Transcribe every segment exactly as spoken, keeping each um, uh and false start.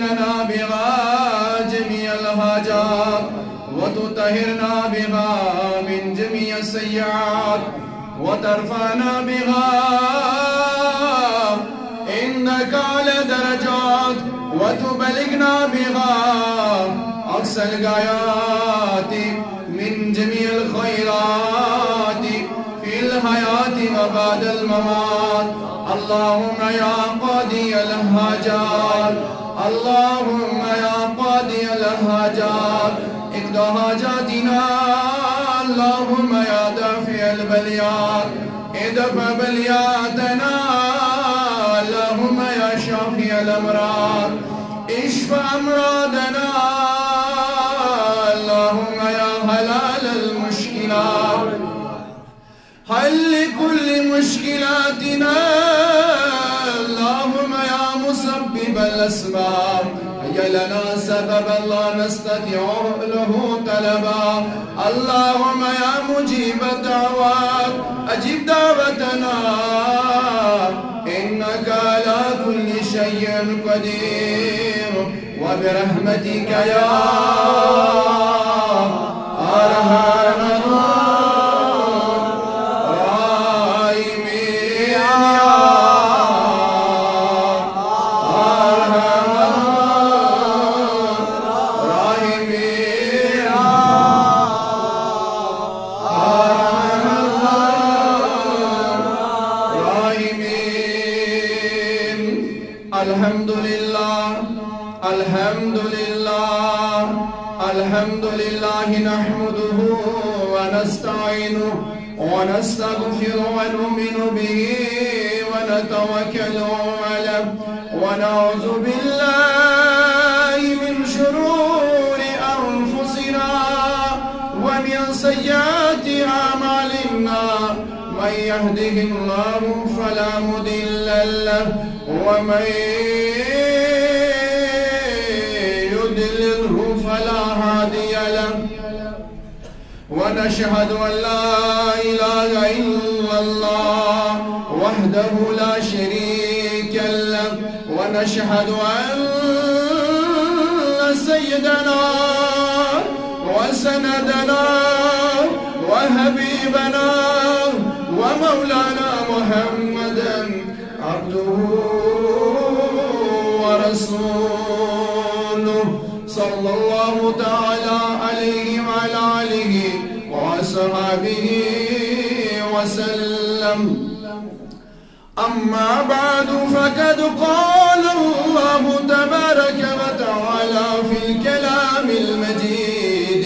لنا بها جميع الحاجات، وتطهرنا بها من جميع السيئات، وترفعنا بها عندك أعلى الدرجات، وتبلغنا بها أقصى الغايات من جميع الخيرات في الحياة وبعد الممات. اللهم يا قاضي الحاجات، اللهم يا قاضي الحاجات، اقض حاجاتنا. اللهم يا دافع البليات، ادفع بلياتنا. اللهم يا شافي الأمراض، اشف أمراضنا. اللهم يا حلال المشكلات، حل كل مشكلاتنا. اللهم يا مسبب الأسباب، هيا لنا سببا لا نستطيع له طلبا. اللهم يا مجيب الدعوات، أجب دعوتنا، إنك على كل شيء قدير. وبرحمتك يا أرحم الراحمين، يا أرحم الراحمين، يا أرحم الراحمين. الحمد لله، الحمد لله، الحمد لله، نحمده ونستعينه ونستغفره ونؤمن به ونتوكل عليه، ونعوذ بالله من شرور أنفسنا ومن سيئات أعمالنا. من يهده الله فلا مضل له، ومن يضلله فلا هادي له. ونشهد أن لا إله إلا الله وحده لا شريك له، ونشهد أن سيدنا وسندنا وحبيبنا ومولانا محمدا عبده ورسوله، صلى الله تعالى عليه وعلى آله وصحبه وسلم. أما بعد، فقد قال الله تبارك وتعالى في الكلام المجيد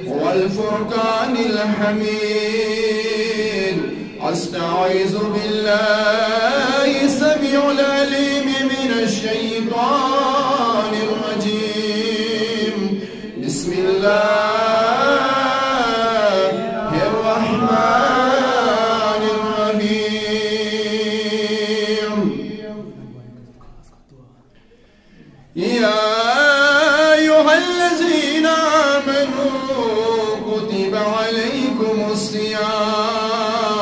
والفرقان الحميد: أستعيذ بالله السميع العليم من الشيطان الرجيم. بسم الله الرحمن الرحيم. يا أيها الذين آمنوا كتب عليكم الصيام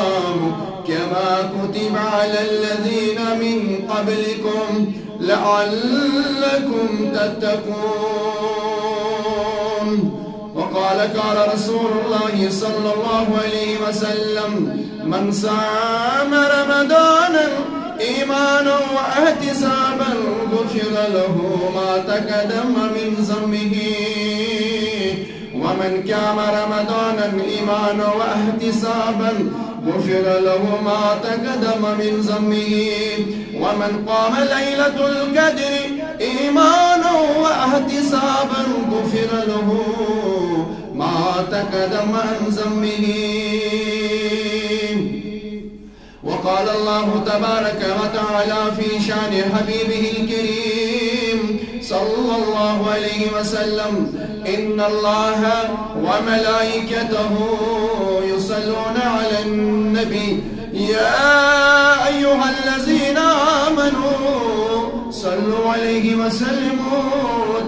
كما كتب على الذين من قبلكم لعلكم تتقون. وقال، قال رسول الله صلى الله عليه وسلم: من صام رمضان إيمانا واحتسابا غفر له ما تقدم من ذنبه، ومن قام رمضان إيمانا واحتسابا غفر له ما تقدم من ذنبه، ومن قام ليلة القدر إيمانا واحتسابا غفر له ما تقدم من ذنبه. وقال الله تبارك وتعالى في شان حبيبه الكريم صلى الله عليه وسلم: إن الله وملائكته يصلون على النبي، يا أيها الذين آمنوا صلوا عليه وسلموا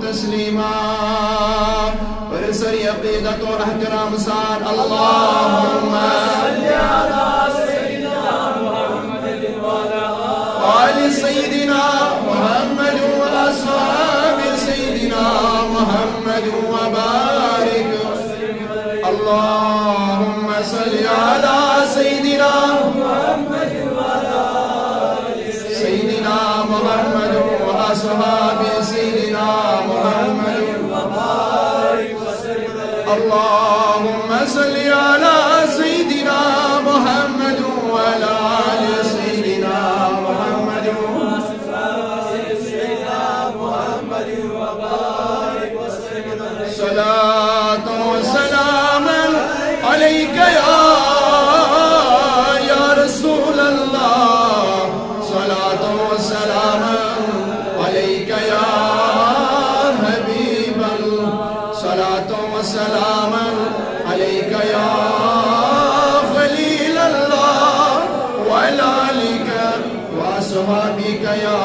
تسليما. پٔرِو سٲری عقیدت اور احترام سان: اللهم صل على سيدنا محمد وعلى آل سيدنا محمد وأصحابه وبارك. اللهم صل على سيدنا سيدنا محمد وأصحاب سيدنا محمد. اللهم صل على سيدنا محمد وعلى آل سيدنا محمد. صلاة وسلاما عليك يا، يا رسول الله. صلاة وسلاما عليك يا حبيب الله. صلاة وسلاما عليك يا خليل الله، وعلى آلك وأصحابك يا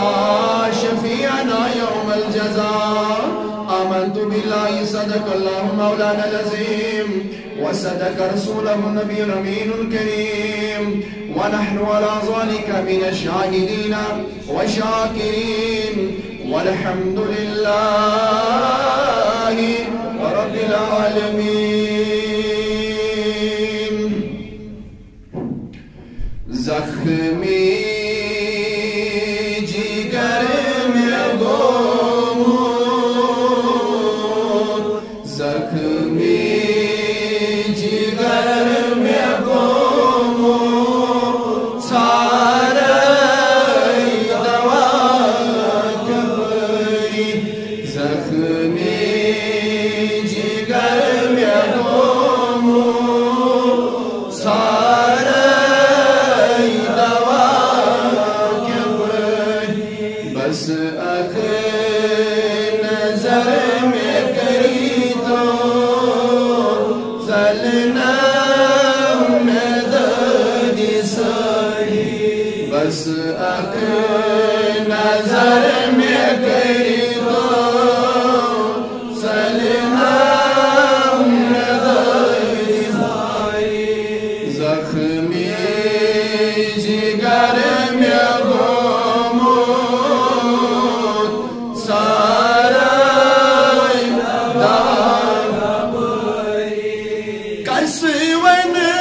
شفيعنا يوم الجزاء. آمنت بالله، صدق الله مولانا العظيم، وصدق رسوله النبي الأمين الكريم، ونحن على ذلك من الشاهدين والشاكرين، والحمد لله رب العالمين. زخمی جگر مےٚ گوٚمُت، زخمی جگر مےٚ گوٚمُت، ژھارے دوا کپٲری۔ زخمی جگر مےٚ گوٚمُت، ژھارے دوا کپٲرۍ۔ بس اکھ نظر مےٚ کٔرِتو، ژلنو مےٚ دٲدِ سٲری۔ بس اکھ نظر مےٚ کٔرِتو، ژلنو مےٚ دٲدِ سٲری۔ زخمی جگر مےٚ گوٚمُت، ژھارے دوا کپٲرۍ۔ کس ونہٕ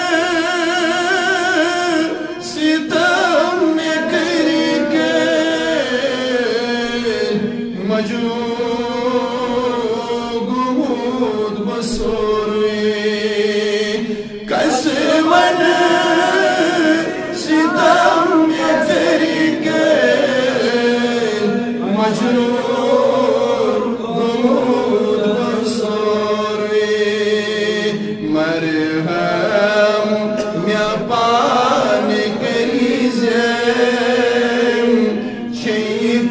ستم مےٚ کٔرۍ کٔرۍ، مجروح گوٚمُت بہٕ سورُے۔ کس ونہٕ ستم مےٚ کٔرۍ کٔرۍ، مجروح گوٚمُت بہٕ سورُے۔ مرحم مےٚ پانہٕ کٔرۍزٮ۪م، چھے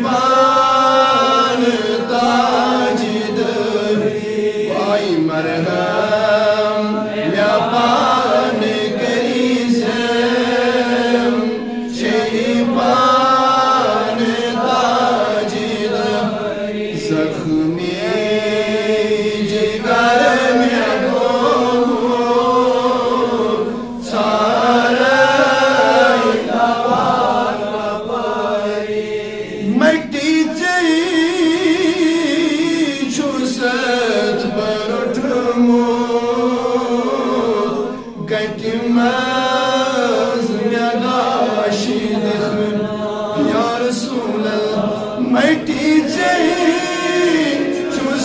پانہٕ تاجدٲری۔ واے مرحم مےٚ پانہٕ کٔرۍزٮ۪م، چھے پانہٕ تاجدٲری۔ زخمی جگر مےٚ گوٚمُت، ژھارے دوا کپٲرۍ۔ مٹی ژے چھُ ست بروٚٹمُت، گٹہِ منٛز مےٚ گاشہِ دِکھ۔ یا رسول اللہ، مٹی ژے چھُ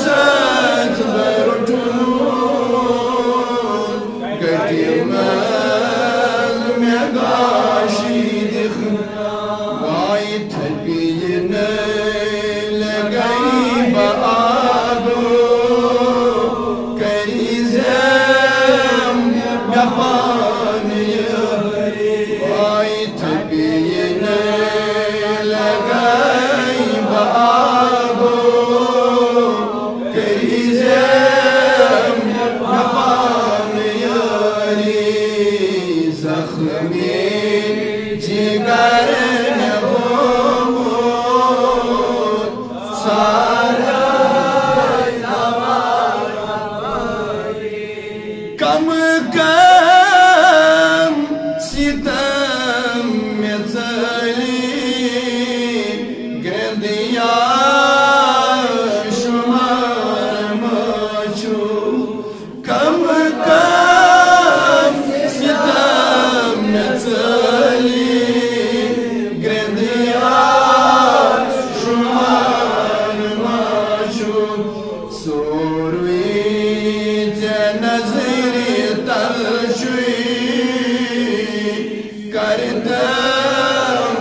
سورُے ژےٚ نظرِ تل چھُے، کَرتم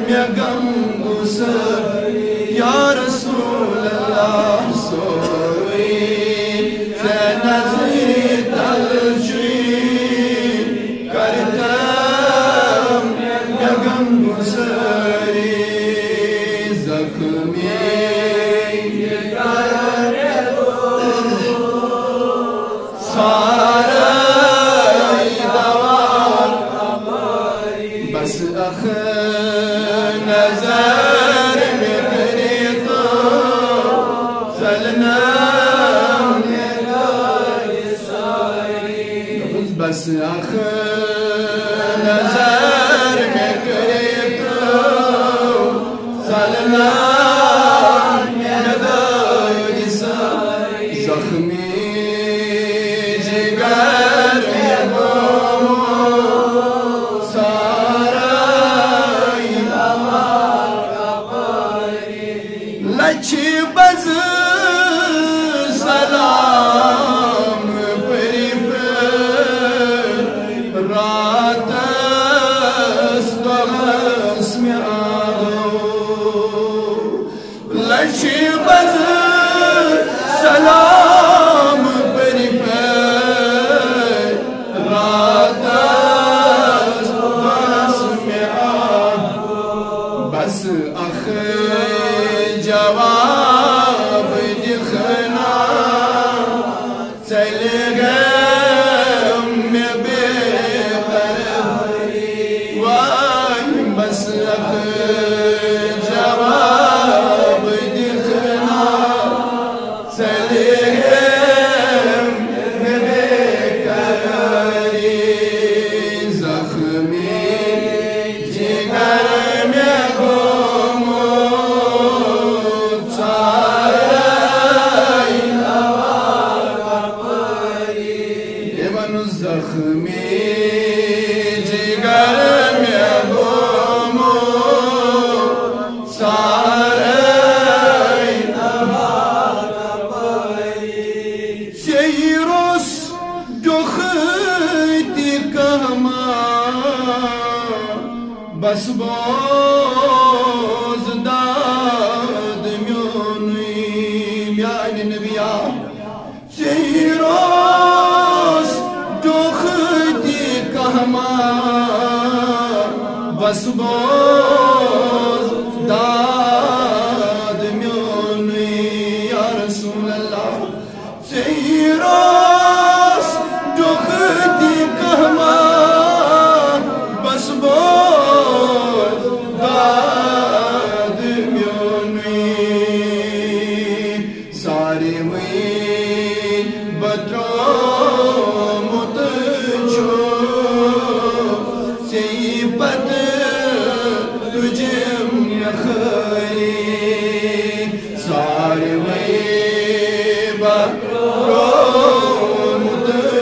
مےٚ غم گُسٲری۔ یا رسول اللہ، سورُے ژےٚ نظرِ تل چھُے، کَرتم مےٚ غم گُسٲری۔ زخمی سارے دوا، بس اکھ نظر مےٚ کٔرِتھ ژلنا۔ بس اکھ نظر مےٚ کٔرِتھ ژلنا مےٚ دٲرۍ سٲرۍ۔ زخمی جگر مےٚ گوٚمُت سارے۔ لچھِ بزٕ سلام پٔرِتھ راتس دۄہس مےٚ آو۔ لچھِ بزٕ سلام پٔرِتھ راتس دۄہس مےٚ آو۔ بس اکھ جواب دِکھ نا، ژلہِ گٔم مےٚ بے قراری۔ واے بس اکھ جواب دِکھ نا، ژلہِ گٔم مےٚ بے قراری۔ زخمی جگر مےٚ گوٚمُت سارے۔ بے وَنُس زخمی جگر مےٚ گوٚمُت سارے۔ ژیٖرۍ اوس ڈوٚکھ تہِ کہما، بس بوز داد میونُے میانہِ نبیا۔ ژیٖرۍ اوس ڈوٚکھ تہِ کہما، بس بوز داد میونُے یا رسول اللہ۔ ژیٖرۍ اوس ڈوٚکھ تہِ کہما، بس بوز داد میونُے۔ ساروٕے بترومُت چھُ ژےٚ پتہٕ تُجِم خٲری۔ ساروٕے بترومُت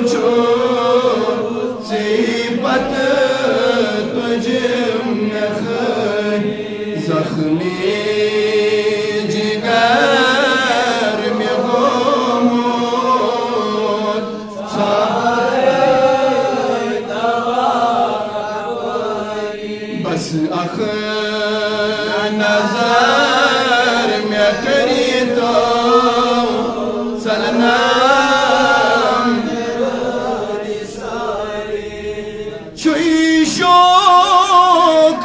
چھُ ژےٚ پتہٕ تُجِم خٲری۔ زخمی جگر مےٚ گوٚمُت سارے۔ بس اکھ نظر مےٚ کٔرِتھ ژلنم۔ چھُے شوق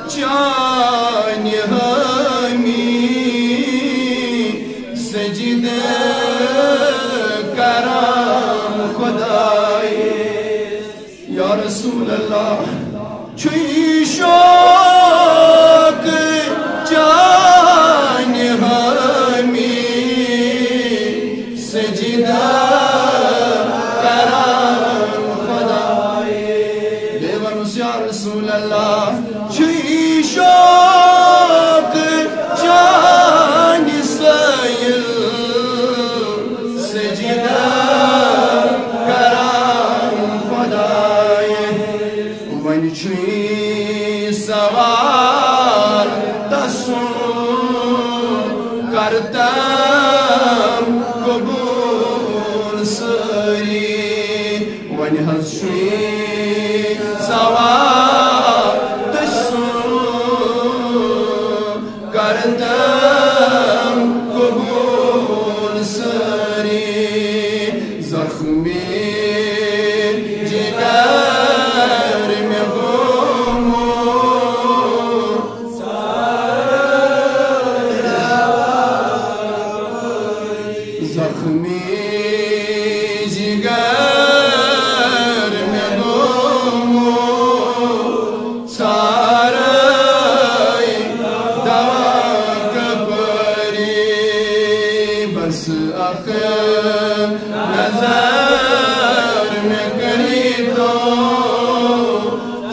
چانہِ حٲمی سجدٕ کران خدایہِ۔ یا رسول اللہ، چھُے شوق چانہِ حٲمی سجدٕ کران خدایہِ۔ بیٚیہِ وَنُس یا رسول اللہ، چھُے شوق چانہِ سٲیِل سجدٕ کران خدایہِ۔ وۄنۍ چھُے سوال حظ چھُے ثواب تہٕ سُہ کردم قبول سٲری۔ زخمی جگر مےٚ گوٚمُت زخمی جگر مےٚ گوٚمُت ژھارے دوا کپٲری۔ بس اکھ نظر مےٚ کٔرِتو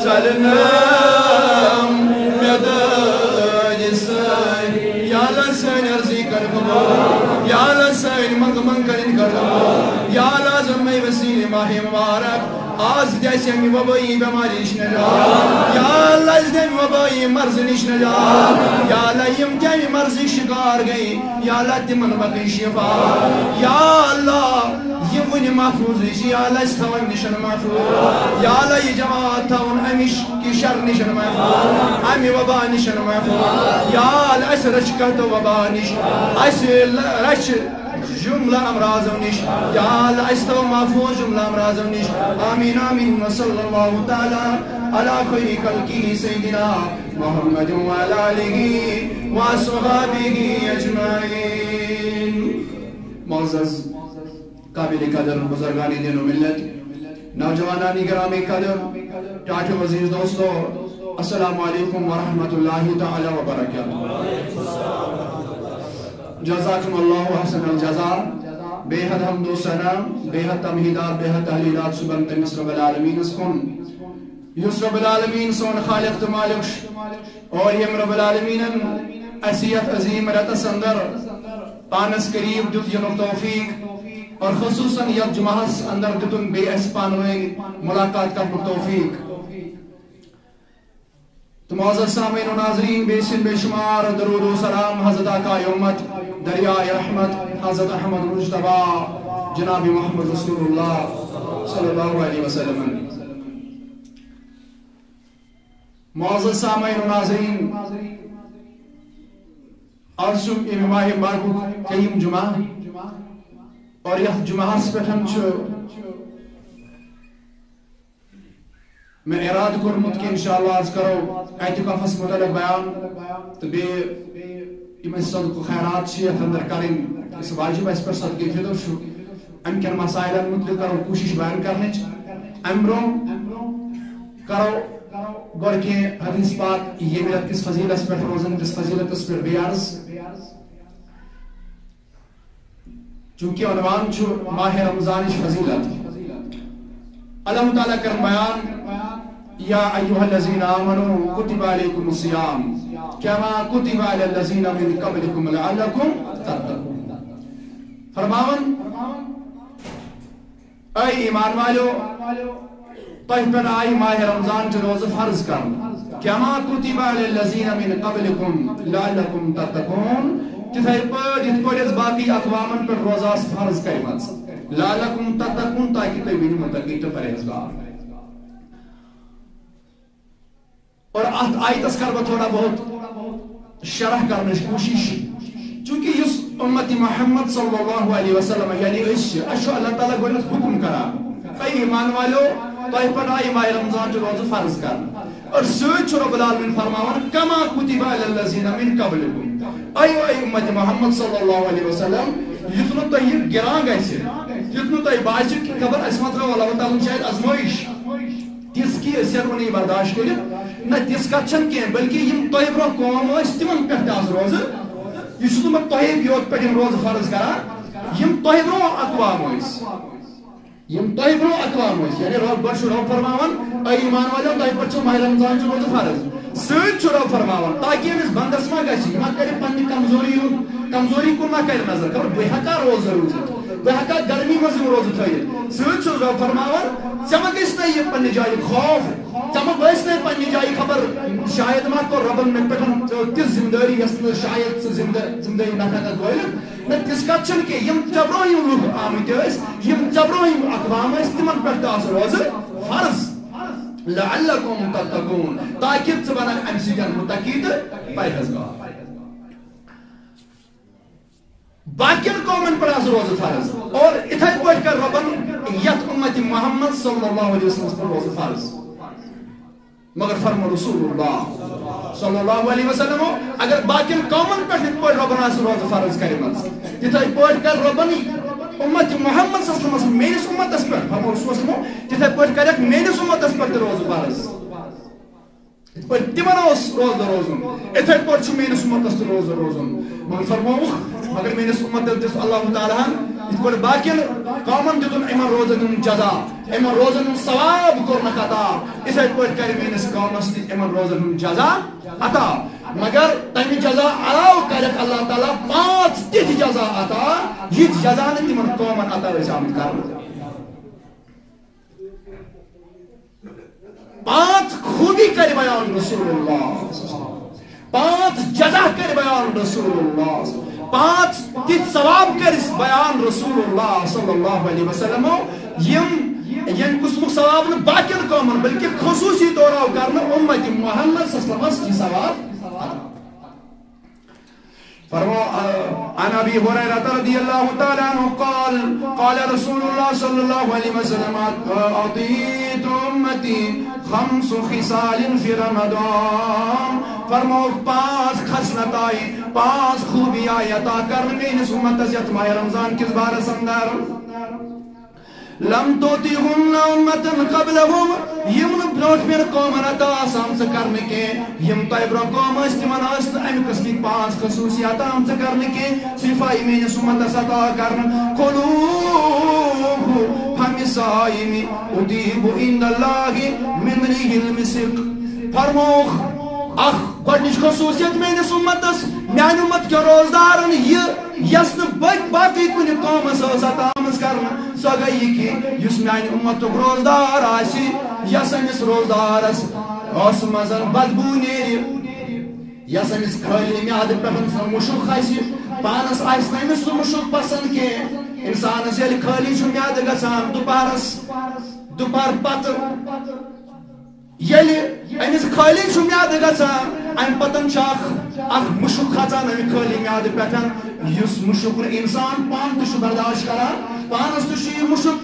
ژلنم مےٚ دٲج سٲنۍ۔ یا اللہ سٲنۍ عرضی کر قبول، یا اللہ سٲنۍ منٛگ منٛگ کٔرِنۍ کر قبول۔ یا اللہ اعظم مے وسیلہ ماہ مبارک، آز دِ اَسہِ اَمہِ وبٲیی بٮ۪مارِ نِش نجات۔ یا اللہ اَسہِ دِ اَمہِ وبٲیی مرضہٕ نِش نجات۔ یا اللہ یِم تہِ اَمہِ مرضٕکۍ شکار گٔے، یا اللہ تِمن بخش شفا۔ یا اللہ یہِ وُنہِ محفوظٕے چھِ، یا اللہ اَسہِ تھاوُن نِشن محفوظ۔ یا اللہ یہِ جماعت تھاوُن اَمہِ ش-، کہِ شر نِشن محفوظ، اَمہِ وبا نِشن محفوظ۔ یا اللہ اَسہِ رچھِ قحط و وبا نِش، اَسہِ ل-، رچھِ جملہ امراضو نِش۔ یا اللہ اَسہِ تھاو محفوظ جملہ امراضو نِش۔ آمین آمین۔ وصلی اللہ تعالی علی خیر خلقہ سیدنا محمد وعلی آلہ وصحبہ اجمعین۔ معزز قابل قدر بزرگان دین و ملت، نوجوانان گرامی قدر، ٹاٹھیو عزیز دوستو، السلام علیکم ورحمۃ اللہ تعالی وبرکاتہ۔ جزاکم اللہ احسن الجزا۔ بے حد حمد و ثنا، بے حد تمہیدات، بے حد تحلیلات صبن تمس رب العالمین اس کن، یس رب العالمین سون خالق تو مالک چھ، اور یم رب العالمین اسی یتھ عظیم رتس اندر پانس قریب دیت ینک توفیق، اور خصوصاً یتھ جمعہس اندر دیتن بے اس پانوین ملاقات کرنک توفیق۔ تو معزز سامعین و ناظرین، بے سن بے شمار درود و سلام حضرت آقا امت، دریائے رحمت، حضرت احمد مجتبی، جناب محمد رسول اللہ صلی اللہ علیہ وسلم۔ معزز سامعین و ناظرین، آز چھُ امہِ ماہِ مبارکُک قیوم جمعہ، اور یتھ جمعہس پٮ۪ٹھ چھُ مےٚ ارادٕ کوٚرمُت کہِ انشاءاللہ آز کرو اعتکافس متعلق بیان، تہٕ بیٚیہِ یِم اَسہِ صدقہٕ خیرات چھِ یتھ اندر کرٕنۍ، یُس واجب اَسہِ پٮ۪ٹھ صدقہٕ فطر چھُ، امہِ کٮ۪ن مسائلن متعلق کرو کوٗشش بیان کرنٕچ۔ امہِ برونٛہہ کرو گۄڈٕ کینٛہہ حدیث پاک ییٚمہِ رٮ۪تہٕ کِس فضیلتس پٮ۪ٹھ، روزن کِس فضیلتس پٮ۪ٹھ بیٚیہِ عرض۔ چونکہ عنوان چھُ ماہ رمضانٕچ فضیلت۔ اللہ تعالیٰ کرن بیان، یا ایھا الذین آمنوا کتب علیکم الصیام کما کتب علی الذین من قبلکم لعلکم تتقون۔ فرماوان، اے ایمان والو، تۄہہِ پٮ۪ٹھ آیہِ ماہِ رمضان چہِ روزٕ فرض کرنہٕ۔ کما کتب علی الذین من قبلکم لعلکم تتقون، تِتھے پٲٹھۍ یِتھ پٲٹھۍ اَسہِ باقٕے اقوامن پٮ۪ٹھ روزٕ آسہٕ فرض کٔرمٕژ۔ لعلکم تتقون، تاکہِ تُہۍ بٔنِو متقی تہٕ پرہیزگار۔ اور اتھ آیتس کرٕ بہٕ تھوڑا بہت شرح کرنٕچ کوٗشش، چونکہ یُس امت محمد صلی اللہ علیہ وسلم یعنی أسۍ چھِ، اَسہِ چھُ اللہ تعالیٰ گۄڈٕنیتھ حکم کران، اے ایمان والو، تۄہہِ پٮ۪ٹھ آیہِ ماہِ رمضان چہِ روزٕ فرض کرنہٕ۔ اور سۭتۍ چھُ رب العالمین فرماوان، کما کتب علی الذین من قبلکم، اے، اے امت محمد صلی اللہ علیہ وسلم، یُتھ نہٕ تۄہہِ یہِ گِران گژھِ، یُتھ نہٕ تۄہہِ باسہِ کہ خبر اَسہِ ما ترٲو اللہ تعالیٰ ہن شاید آزمٲیش۔ تِژھ کہِ أسۍ ہٮ۪کو نہٕ یہِ برداشت کٔرِتھ۔ نہ، تِژھ کتھ چھنہٕ کینٛہہ، بلکہ یِم تۄہہِ برونٛہہ قوم ٲسۍ، تِمن پٮ۪ٹھ تہِ آسہٕ روزٕ۔ یہِ چھُس نہٕ بہٕ تۄہے یوت پٮ۪ٹھ یِم روزٕ فرض کران، یِم تۄہہِ برونٛہہ اقوام ٲسۍ، یِم تۄہہِ برونٛہہ اقوام ٲسۍ۔ یعنی رب، گۄڈٕ چھُ رب فرماوان، اے ایمان والٮ۪و، تۄہہِ پٮ۪ٹھ چھُو ماہِ رمضان چہِ روزٕ فرض۔ سۭتۍ چھُ رب فرماوان، تاکہِ أمِس بندس ما گژھِ، یہِ ما کرِ پننہِ کمزوری ہُنٛد، کمزوری کُن ما کرِ نظر، خبر بہٕ ہٮ۪کا روزٕ روٗزِتھ۔ بہٕ ہٮ۪کا گرمی منٛز یِم روزٕ تھٲیِتھ؟ سۭتۍ چھُس رب فرماوان، ژےٚ ما گژھِ نہ یہِ پننہِ جایہِ خوف؟ ژےٚ ما باسہِ نہ پننہِ جایہِ خبر، شاید ما کوٚر ربن مےٚ پٮ۪ٹھ تِژھ ذمہٕ دٲری، یۄس نہٕ شاید ژٕ ذمہٕ دٲ-، ذمہٕ دٲری نہ ہٮ۪ککھ وٲلِتھ؟ نہ، تِژھ کتھ چھنہٕ کینٛہہ۔ یِم ژےٚ برونٛہہ یِم لُکھ آمٕتۍ ٲسۍ، یِم ژےٚ برونٛہہ یِم اقوام ٲسۍ، تِمن پٮ۪ٹھ تہِ آسہٕ روزٕ فرض۔ لعلکم تتقون، تاکہ ژٕ بنکھ امہِ سۭتۍ متقی تہٕ پرہیزگار۔ باقین قومن پٮ۪ٹھ آسہٕ روزٕ فرض، اور اِتھے پٲٹھۍ کر رۄبن یتھ اُمت محمد صلی اللہ علیہ وسلمس پٮ۪ٹھ روزٕ فرض۔ مگر فرمو رسول اللہ صلی اللہ علیہ وسلم، اگر باقین قومن پٮ۪ٹھ یِتھ پٲٹھۍ رۄبن آسہٕ روزٕ فرض کرِمژ، تِتھے پٲٹھۍ کر رۄبن اُمت محمد صلی اللہ علیہ وسلمس، میٲنِس اُمتس پٮ۪ٹھ، فرمو رسول صلی اللہ علیہ وسلم، تِتھے پٲٹھۍ کرکھ میٲنِس اُمتس پٮ۪ٹھ تہِ روزٕ فرض۔ یِتھ پٲٹھۍ تِمن اوس روزدٕ روزُن، یِتھے پٲٹھۍ چھُ میٲنِس اُمتس تہِ روزدٕ روزُن۔ مگر فرمووُکھ، مگر میٲنِس اُمتس دِژ اللہ تعالیٰ ہن یِتھ پٲٹھۍ باقین قومن دیُتُن یِمن روزن ہُنٛد جزا، یِمن روزن ہُنٛد ثواب کوٚرنکھ عطا، یِتھے پٲٹھۍ کرِ میٲنِس قومس تہِ یِمن روزن ہُنٛد جزا عطا۔ مگر تمہِ جزا علاوٕ کرکھ اللہ تعالیٰ پانٛژھ تِتھۍ جزا عطا، یِتھۍ جزا نہٕ تِمن قومن عطا ٲسۍ آمٕتۍ کرنہٕ۔ پانٛژھ خوٗبی کرِ بیان رسول اللہ، پانٛژھ جزا کرِ بیان رسول اللہ، پانٛژھ تِتھۍ ثواب کرِ بیان رسول اللہ صلی اللہ علیہ وسلم، یِم، ییٚمہِ قٕسمُک ثواب نہٕ باقین قومن بلکہ خصوٗصی طور آو کرنہٕ اُمت محمد صلی اللہ علیہ وسلمس یہِ ثواب۔ فرمو، عن ابی ہریرہ رضی اللہ تعالی عنہ قال، قال رسول اللہ صلی اللہ علیہ وسلم، اعطیت امتی خمس خصال فی رمضان۔ فرمو، پانٛژھ خصلت آیہِ، پانٛژھ خوٗبی آیہِ عطا کرنہٕ میٲنِس اُمتس یتھ ماہِ رمضان کِس بارس اندر۔ لم تؤتہن امة قبلهم، یِم نہٕ برونٛٹھ مٮ۪ن قومن عطا آسہٕ آمژٕ کرنہٕ کینٛہہ، یِم تۄہہِ برونٛہہ قوم ٲسۍ، تِمن ٲسۍ نہٕ امہِ قٕسمٕکۍ پانٛژھ خصوٗصیات آمژٕ کرنہٕ کینٛہہ، صرف آیہِ میٲنِس اُمتس عطا کرنہٕ۔ کلوہ فم الصائم اطیب عند اللہ من ریح المسک۔ فرمووُکھ، اکھ گۄڈٕنِچ خصوٗصیت میٲنِس اُمتس، میانہِ اُمت کٮ۪ن روزدارن یہِ، یۄس نہٕ بٲقۍ، باقٕے کُنہِ قومس ٲس عطا آمٕژ کرنہٕ، سۄ گٔے یہِ کہِ یُس میانہِ اُمتُک روزدار آسہِ، یۄس أمِس روزدارس ٲسہٕ منٛز بدبو نیرِ، یۄس أمِس خٲلی میادٕ پٮ۪ٹھ سۄ مُشُک کھسہِ، پانس آسہِ نہٕ أمِس سُہ مُشُک پسند کینٛہہ۔ انسانس ییٚلہِ خٲلی چھُ میادٕ گژھان دُپہرس، دُپہر پتہٕ، ییٚلہِ أمِس خٲلی چھُ میادٕ گژھان، اَمہِ پتن چھُ اکھ، اکھ مُشُک کھژان اَمہِ خٲلی میادٕ پٮ۪ٹھ، یُس مُشُک نہٕ اِنسان پانہٕ تہِ چھُ برداشت کران، پانس تہِ چھُ یہِ مُشُک،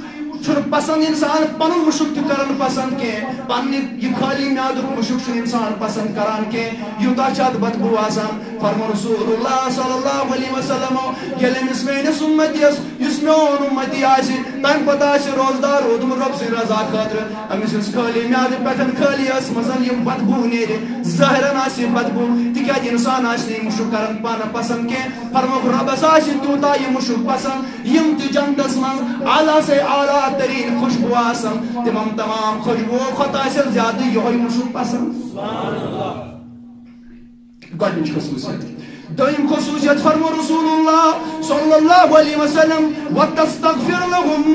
چھُنہٕ پسند اِنسان پنُن مُشُک تہِ کران پسند کینٛہہ، پننہِ یہِ خٲلی میادُک مُشُک چھُنہٕ اِنسان پسند کران کینٛہہ، یوٗتاہ چھُ اتھ بدبو آسان۔ فرمو رسول اللہ صلی اللہ علیہ وسلم، ییٚلہِ أمِس میٲنِس اُمتیس یُس میون اُمتی آسہِ، تَمہِ پتہٕ آسہِ روزدار روٗدمُت رۄب سٕنٛدِ رضا خٲطرٕ، أمِس یُس خٲلی میادٕ پٮ۪ٹھ خٲلی ٲسہٕ منٛز یِم بدبو نیرِ، ظٲہِرن آسہِ یہِ بدبو، تِکیٛازِ اِنسان آسہِ نہٕ یہِ مُشُک کران پانہٕ پسنٛد کینٛہہ۔ فرمووُکھ، رۄبس آسہِ تیوٗتاہ یہِ مُشُک پسنٛد، یِم تہِ جنتس منٛز اعلیٰ سے اعلیٰ تریٖن خوشبو آسن، تِمن تمام خوشبو کھۄتہٕ آسٮ۪س زیادٕ یِہوٚے مُشُک پسنٛد۔ گۄڈٕنِچ خصوٗصیت۔ دوٚیِم خصوٗصیت فرمو رسول اللہ صلی اللہ علیہ وسلم، وَتَسْتَغْفِرُ لَهُمُ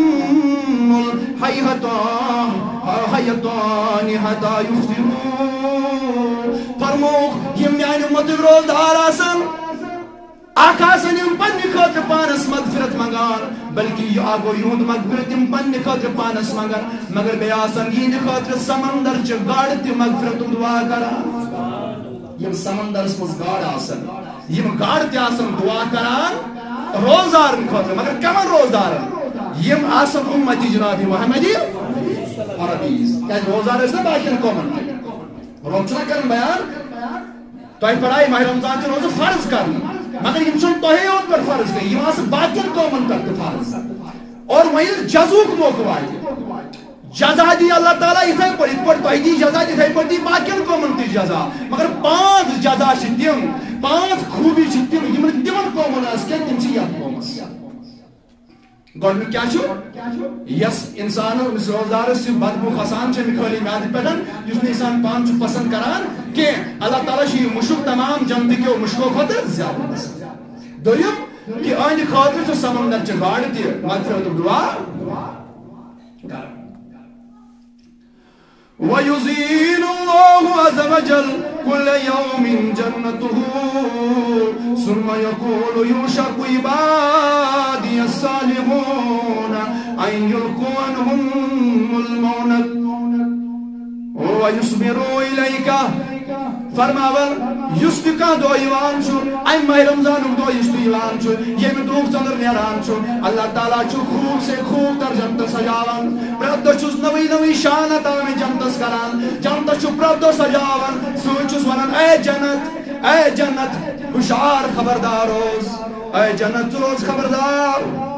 الْحَيَّتَانِ، حَيَّتَانِ حَتَّى يُغْفِرُوا۔ فرمووُکھ، یِم میانہِ اُمتٕکۍ روزدار آسن، اکھ آسن یِم پننہِ خٲطرٕ پانس مغفرت منگان، بلکہ یہِ اکھ گوٚو یِہُنٛد مغفرت، تِم پننہِ خٲطرٕ پانس منگان، مگر بیٚیہِ آسن یِہنٛدِ خٲطرٕ سمندر چہِ گاڈٕ تہِ مغفرتُک دعا کران۔ یِم سمندرس منٛز گاڈٕ آسن، یِم گاڈٕ تہِ آسن دعا کران روزدارن خٲطرٕ، مگر کمن روزدارن؟ یِم آسن اُمتی جناب محمدی عربی۔ کیازِ روزدار ٲسۍ نہ باقین قومن تہِ؟ رۄب چھُنہ کران بیان، تۄہہِ پٮ۪ٹھ آیہِ ماہِ رمضان تہِ روزٕ فرض کرنہٕ، مگر یِم چھِنہٕ تۄہے یوت پٮ۪ٹھ فرض کینٛہہ، یِم آسہٕ باقین قومن پٮ۪ٹھ تہِ فرض۔ اور وۄنۍ ییٚلہِ جزوُک موقعہٕ واتہِ، جزا دی اللہ تعالیٰ یِتھے پٲٹھۍ، یِتھ پٲٹھۍ تۄہہِ دی جزا، تِتھے پٲٹھۍ دی باقین قومن تہِ جزا۔ مگر پانٛژھ جزا چھِ تِم، پانٛژھ خوٗبی چھِ تِم، یِم نہٕ تِمن قومن آسہٕ کینٛہہ، تِم چھِ یتھ قومس۔ گۄڈٕنیُک کیٛاہ چھُ؟ یس انسانس، أمِس روزدارس یہِ بدبو کھسان چھِ، أمِس خٲلی میادٕ پٮ۪ٹھ، یُس نہٕ انسان پانہٕ چھُ پسنٛد کران کینٛہہ، اللہ تعالیٰ چھُ یہِ مُشُک تمام جنتہٕ کیو مُشکو کھۄتہٕ زیادٕ پسنٛد۔ دوٚیُم، تہٕ أہنٛدِ خٲطرٕ چھُ سمندر چہِ گاڈٕ تہِ مغفرتُک دُعا کران۔ ويزيل الله عز وجل كل يوم جنته ثم يقول: يوشك عبادي الصالحون أن يلقوا عنهم المؤونة ويصبروا إليك۔ فرماوان، یُس تہِ کانٛہہ دۄہ یِوان چھُ، اَمہِ ماہِ رمضانُک دۄہ یُس تہِ یِوان چھُ، ییٚمہِ دۄہُک ژٔنٛدٕر نیران چھُ، اللہ تعالیٰ چھُ خوٗب سے خوٗب تر جنتس سجاوان۔ پرٛٮ۪تھ دۄہ چھُس نٔوٕے نٔوٕے شان عطا مےٚ جنتس کران۔ جنتس چھُ پرٛٮ۪تھ دۄہ سجاوان۔ سۭتۍ چھُس ونان، اے جنت، اے جنت، ہُشار خبردار روز، اے جنت، ژٕ روز خبردار۔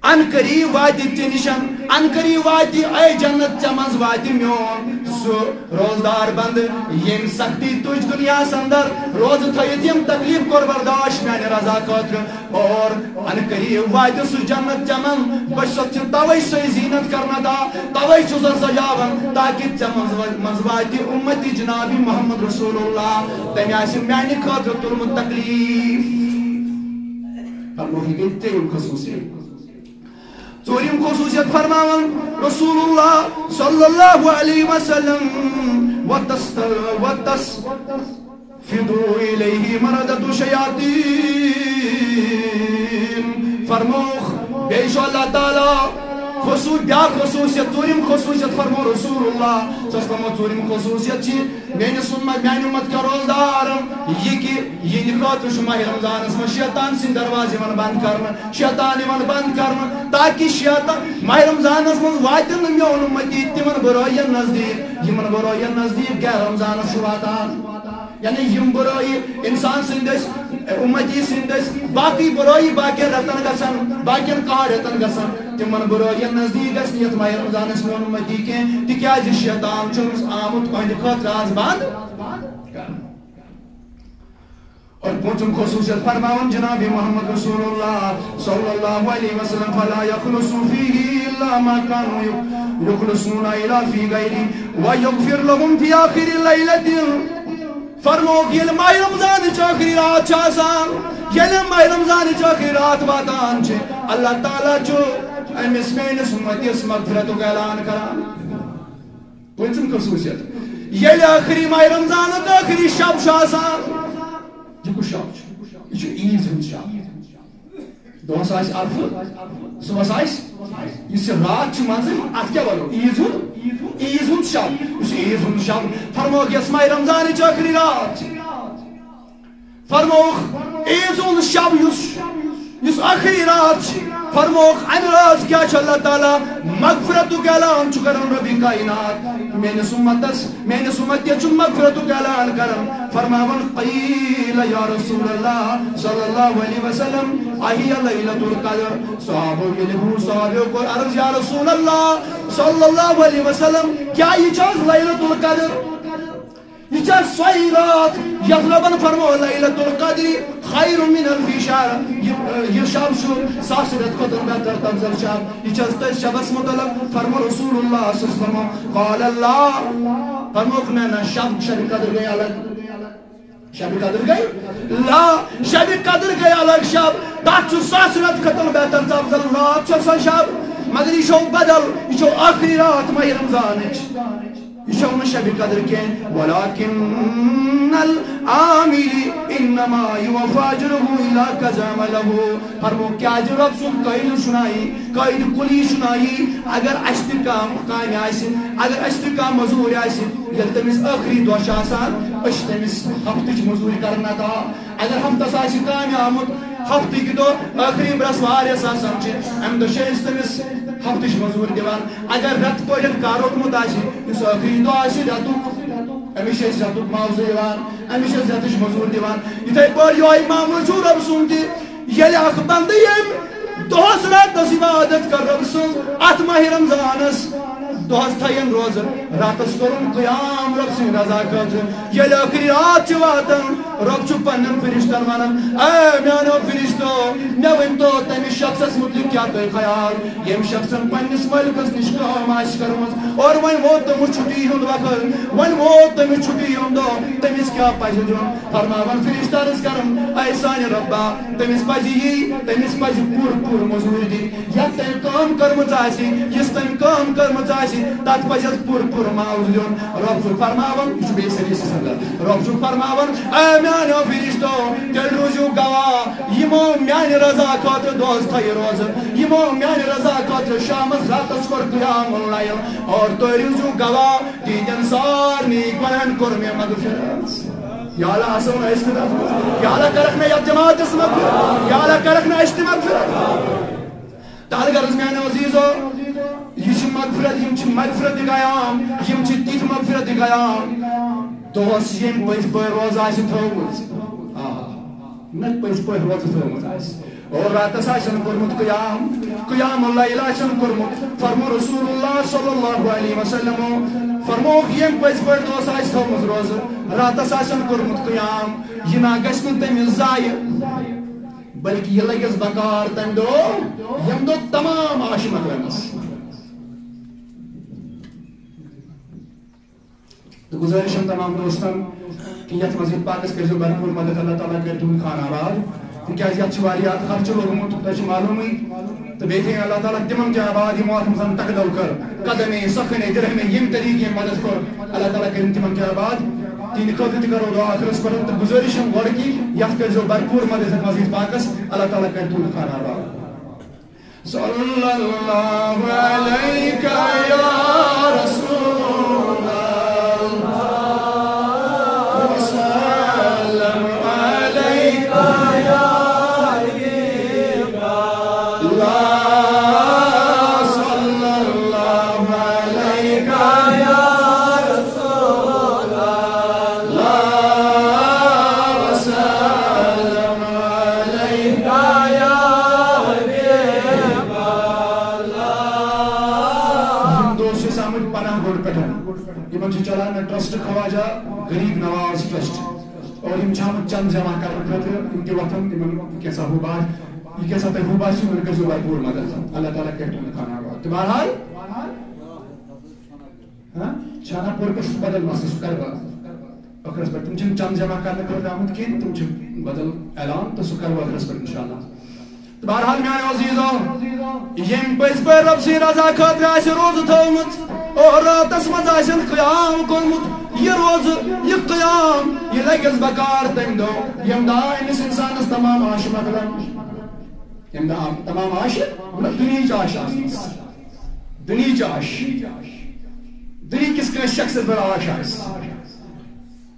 ان قریب واتہِ ژےٚ نِشن، ان قریب واتہِ، اے جنت، ژےٚ منٛز واتہِ میون سُہ روزدار بندٕ، ییٚمۍ سختی تُج دُنیاہس اندر، روزٕ تھٲیِتھ یِم تکلیف کوٚر برداشت میانہِ رضا خٲطرٕ۔ اور ان قریب واتہِ سُہ جنت ژےٚ منٛز، بہٕ چھُسَتھ ژےٚ توے سۄے زیٖنت کران عطا، توے چھُسَتھ سجاوان، تاکہِ ژےٚ منٛز و-، منٛز واتہِ اُمتی جنابی محمد رسول اللہ، تٔمۍ آسہِ میانہِ خٲطرٕ تُلمُت تکلیف۔ فرموو، یہِ گٔے ترٛیٚیِم خصوٗصیت۔ ژوٗرِم خصوٗصیت فرماوان رسول اللہ صلی اللہ علیہ وسلم، وتست-، وتستفض الیہ مردۃ الشیاطین۔ فرمووُکھ، بیٚیہِ چھُ اللہ تعالیٰ خصوٗ-، بیٛاکھ خصوٗصیت، ژوٗرِم خصوٗصیت فرموو رسول اللہ صلی اللہ علیہ وسلم، ژوٗرِم خصوٗصیت چھِ میٲنِس اُمت، میانہِ اُمت کٮ۪و روزدارو، یہِ کہِ یِہنٛدِ خٲطرٕ چھُ ماہِ رمضانس منٛز شیطان سٕنٛدۍ دروازٕ یِوان بنٛد کرنہٕ، شیطان یِوان بنٛد کرنہٕ، تاکہِ شیطان ماہِ رمضانس منٛز واتن نہٕ میون اُمتی تِمن بُرٲیِین نزدیٖک، یِمن بُرٲیِین نزدیٖک غیر رمضانس چھُ واتان۔ یعنی یِم بُرٲیی اِنسان سٕنٛدۍ دٔسۍ، اُمتی سٕنٛدۍ دٔسۍ باقٕے بُرٲیی باقین رٮ۪تن گژھن، باقین کاہ رٮ۪تن گژھن، تِمن بُرٲیِین نزدیٖک گژھِ نہٕ یتھ ماہِ رمضانس میون اُمتی کینٛہہ، تِکیازِ شیطان چھُ أمِس آمُت أہنٛدِ خٲطرٕ آز بنٛد کرنہٕ۔ اور پوٗنٛژِم خصوٗصیت فرماوان جناب محمد رسول اللہ صلی اللہ علیہ وسلم، فلا یخلص فیہ الا ما کانوا یخلصون الی فی غیرہ ویغفر لهم فی آخر لیلۃ۔ فرمووُکھ، ییٚلہِ ماہِ رمضانٕچ ٲخری رات چھِ آسان، ییٚلہِ ماہِ رمضانٕچ ٲخری رات واتان چھِ، اللہ تعالیٰ چھُ أمِس میٲنِس اُمتِس مغفرتُک اعلان کران۔ پوٗنٛژِم خصوٗصیت، ییٚلہِ ٲخری ماہِ رمضانُک ٲخری شب چھُ آسان، یہِ کُس شب چھُ؟ یہِ چھُ عیٖد ہُنٛد شب۔ دۄہس آسہِ عرفہٕ، صُبحس آسہِ، یُس یہِ راتھ چھِ منٛزٕ، اتھ کیٛاہ ونو؟ عیٖد ہُنٛد، عیٖد ہُنٛد شب۔ یُس عیٖد ہُنٛد شب فرمووُکھ، یۄس ماہِ رمضانٕچ ٲخری رات چھِ، فرمووُکھ، عیٖد ہُنٛد شب یُس، یُس ٲخری رات چھِ، فرمووُکھ، امہِ رٲژ کیٛاہ چھُ اللہ تعالیٰ مغفرتُک اعلان چھُ کران ربِ کائنات میٲنِس اُمتس، میٲنِس اُمتس چھُ مغفرتُک اعلان کران۔ فرماوان، قیل یا رسول اللہ صلی اللہ علیہ وسلم، اہی لیلۃ القدر؟ صحابو ییٚلہِ بوٗز، صحابیو کوٚر عرض، یا رسول اللہ صلی اللہ علیہ وسلم، کیٛاہ یہِ چھِ حظ لیلۃ القدر؟ یہِ چھا سۄے راتھ یتھ ربن فرمو، لیلۃ القدر خیر من الف شہر، یہِ، یہِ شب چھُ ساس رٮ۪تہٕ کھۄتہٕ بہتر تفضل شب۔ یہِ چھا تٔتھۍ شبس متعلق؟ فرمو رسول اللہ صلی اللہ علیہ وسلم، قال لا، فرموکھ نہ، نہ، شب، شب قدر گٔے الگ، شب قدر گٔے لا، شب قدر گٔے الگ شب، تتھ چھُ ساس رٮ۪تہٕ کھۄتہٕ بہتر تفضل راتھ چھِ سۄ شب، مگر یہِ چھو بدل، یہِ چھو ٲخری راتھ ماہِ رمضانٕچ۔ یہِ چھو نہٕ شب قدر کینٛہہ، ولکن العامل انما یوفی اجرہ اذا قضی عملہ۔ فرمو، کیازِ رب سُنٛد قٲیدٕ چھُنہ یی، قٲیدٕ کُلی چھُنہ یی، اگر اسہِ تہِ کانٛہہ کامہِ آسہِ، اگر اسہِ تہِ کانٛہہ مٔزوٗرۍ آسہِ، ییٚلہِ تٔمِس ٲخری دۄہ چھُ آسان، أسۍ چھِ تٔمِس ہفتٕچ مٔزوٗرۍ کران عطا۔ اگر ہفتس آسہِ کامہِ آمُت، ہفتٕکۍ دۄہ ٲخری برٛٮ۪سوارِ یۄس آسان چھِ، امہِ دۄہ چھِ أسۍ تٔمِس ہفتٕچ مٔزوٗرۍ دِوان۔ اگر رٮ۪تہٕ پٲٹھۍ کار روٚٹمُت آسہِ، یُس ٲخری دۄہ آسہِ رٮ۪تُک، أمِس چھِ أسۍ رٮ۪تُک معاوضہٕ دِوان، أمِس چھِ أسۍ رٮ۪تٕچ مٔزوٗرۍ دِوان۔ یِتھَے پٲٹھۍ یِہوٚے معاملہٕ چھُ رۄب سُنٛد تہِ۔ ییٚلہِ اکھ بندٕ ییٚمۍ دۄہس راتس عبادت کٔر رۄب سٕنٛز، اتھ ماہِ رمضانس دۄہس تھٲیِن روزٕ، راتس کوٚرُن قیام رۄب سٕنٛدِ رضا خٲطرٕ۔ ییٚلہِ ٲخری رات چھِ واتان، رۄب چھُ پننٮ۪ن فرشتن ونان، اے میانیو فرشتو، مےٚ ؤنۍتو تمہِ شخصس متعلق کیٛاہ تۄہہِ خیال، ییٚمہِ شخصن پننِس مٲلکس نِش کٲم آسہِ کٔرمٕژ اور وۄنۍ ووت تٔمِس چھُٹی ہُنٛد وقت، وۄنۍ ووت تٔمِس چھُٹی ہُنٛد دۄہ، تٔمِس کیٛاہ پزِ دیُن؟ فرماوان فرشتہٕ عرض کران، اے سانہِ رۄبا، تٔمِس پزِ یی، تٔمِس پزِ پوٗرٕ پوٗرٕ مٔزوٗرۍ دِنۍ۔ یتھ تٔمۍ کٲم کٔرمٕژ آسہِ، یُس تٔمۍ کٲم کٔرمٕژ آسہِ، تتھ پزٮ۪س پوٗرٕ پوٗرٕ معاوضہٕ دیُن۔ رۄب چھُ فرماوان، یہِ چھُ بیٚیہِ حدیثس اندر، رۄب چھُ فرماوان، اے میانیو فرشتو، تیٚلہِ روٗزِو گواہ، یِمو میانہِ رضا خٲطرٕ دۄہس تھٲیہِ روزٕ، یِمو میانہِ رضا خٲطرٕ شامس راتس کوٚر قیام اللیل، اور تُہۍ روٗزِو گواہ، تِہنٛدٮ۪ن سارنٕے گۄنہن کوٚر مےٚ مغفرت۔ یا اللہ، آسو نہٕ أسۍ تہِ تتھ منٛز۔ یا اللہ، کرکھ نہٕ یتھ جماعتس مغفرت۔ یا اللہ، کرکھ نہٕ اَسہِ تہِ مغفرت۔ تہٕ الغرض میانیو عزیزو، یہِ چھِ مغفرت، یِم چھِ مغفرت دِ قیام، یِم چھِ تِتھۍ مغفرت دِ قیام۔ دۄہس ییٚمۍ پٔزۍ پٲٹھۍ روزٕ آسہِ تھٲومٕژ، آہا، نہ پٔزۍ پٲٹھۍ روزٕ تھٲومٕژ آسہِ، اور راتس آسن کوٚرمُت قیام، قیام اللیل آسن کوٚرمُت۔ فرمو رسول اللہ صلی اللہ علیہ وسلمو، فرمووُکھ، ییٚمۍ پٔزۍ پٲٹھۍ دۄہس آسہِ تھٲومٕژ روزٕ، راتس آسن کوٚرمُت قیام، یہِ نہ گژھِ نہٕ تٔمِس ضایع، بلکہ یہِ لگٮ۪س بکار تمہِ دۄہ، ییٚمہِ دۄہ تمام آشہِ مۄکلنس۔ تہٕ گُزٲرِش چھم تمام دوستن کہ یتھ مسجد پاکس کٔرزیو بھرپوٗر مدد، اللہ تعالیٰ کرِ تُہُنٛد خانہٕ آباد، تِکیازِ یتھ چھُ واریاہ خرچہٕ لوٚگمُت، تۄہہِ چھُ معلومٕے۔ تہٕ بیٚیہِ تھٲیِن اللہ تعالیٰ تِمن تہِ آباد، یِمو اتھ منٛز تقدو کٔر، قدمے، سخنے، درہمے، ییٚمہِ طریٖقہٕ ییٚمہِ مدد کوٚر، اللہ تعالیٰ کٔرِن تِمن تہِ آباد۔ تِہنٛدِ خٲطرٕ تہِ کرو دعا ٲخرس پٮ۪ٹھ، تہٕ گُزٲرِش چھم گۄڈٕ کہ یتھ کٔرزیو بھرپوٗر مدد یتھ مسجد پاکس، اللہ تعالیٰ کرِ تُہُنٛد خانہٕ آباد۔ صلی اللہ علیک یا رسول اللہ، وسلم علیک یا حبیب اللہ، صلی اللہ علیک یا رسول اللہ، وسلم علیک یا حبیب اللہ۔ یِم دوس چھِ أسۍ آمٕتۍ پناہ گڑھ پٮ۪ٹھ۔ یِمن چھُ چلان ٹرسٹ خواجہ غریب نواز ٹرسٹ۔ اور یِم چھِ آمٕتۍ چند جمع کرنہٕ خٲطرٕ، یِم تہِ وۄتھن، یِمن کینٛژھا ہُہ باسہِ، یہِ کینٛژھا تۄہہِ ہُہ باسہِ، یِمن کٔرۍزیو بھرپوٗر مدد۔ اللہ تعالیٰ کرِ تُہُنٛد خانہٕ آباد۔ تہٕ بہرحال، ہاں؟ چھانا پورکس بدل مسس کروا۔ ٲخرس پٮ۪ٹھ تِم چھِنہٕ چند جمع کرنہٕ خٲطرٕ آمٕتۍ کینٛہہ، تِم چھِ بدل اعلان تہٕ سُہ کرو ٲخرس پٮ۪ٹھ انشاءاللہ۔ تہٕ بہرحال میانیو عزیزو، ییٚمۍ پٔزۍ پٲٹھۍ رۄب سٕنٛدِ رضا خٲطرٕ آسہِ روزٕ تھٲومٕژ اور راتس منٛز آسن قیام کوٚرمُت، یہِ روزٕ، یہِ قیام، یہِ لگٮ۪س بکار تمہِ دۄہ، ییٚمہِ دۄہ أمِس انسانس تمام آشہِ مۄکلن، ییٚمہِ دۄہ تمام آشہِ، مطلب دُنیہٕچ آش آسنس۔ دُنیہٕچ آش۔ دُنیہٕکِس کٲنٛسہِ شخصس پٮ۪ٹھ آش آسہِ۔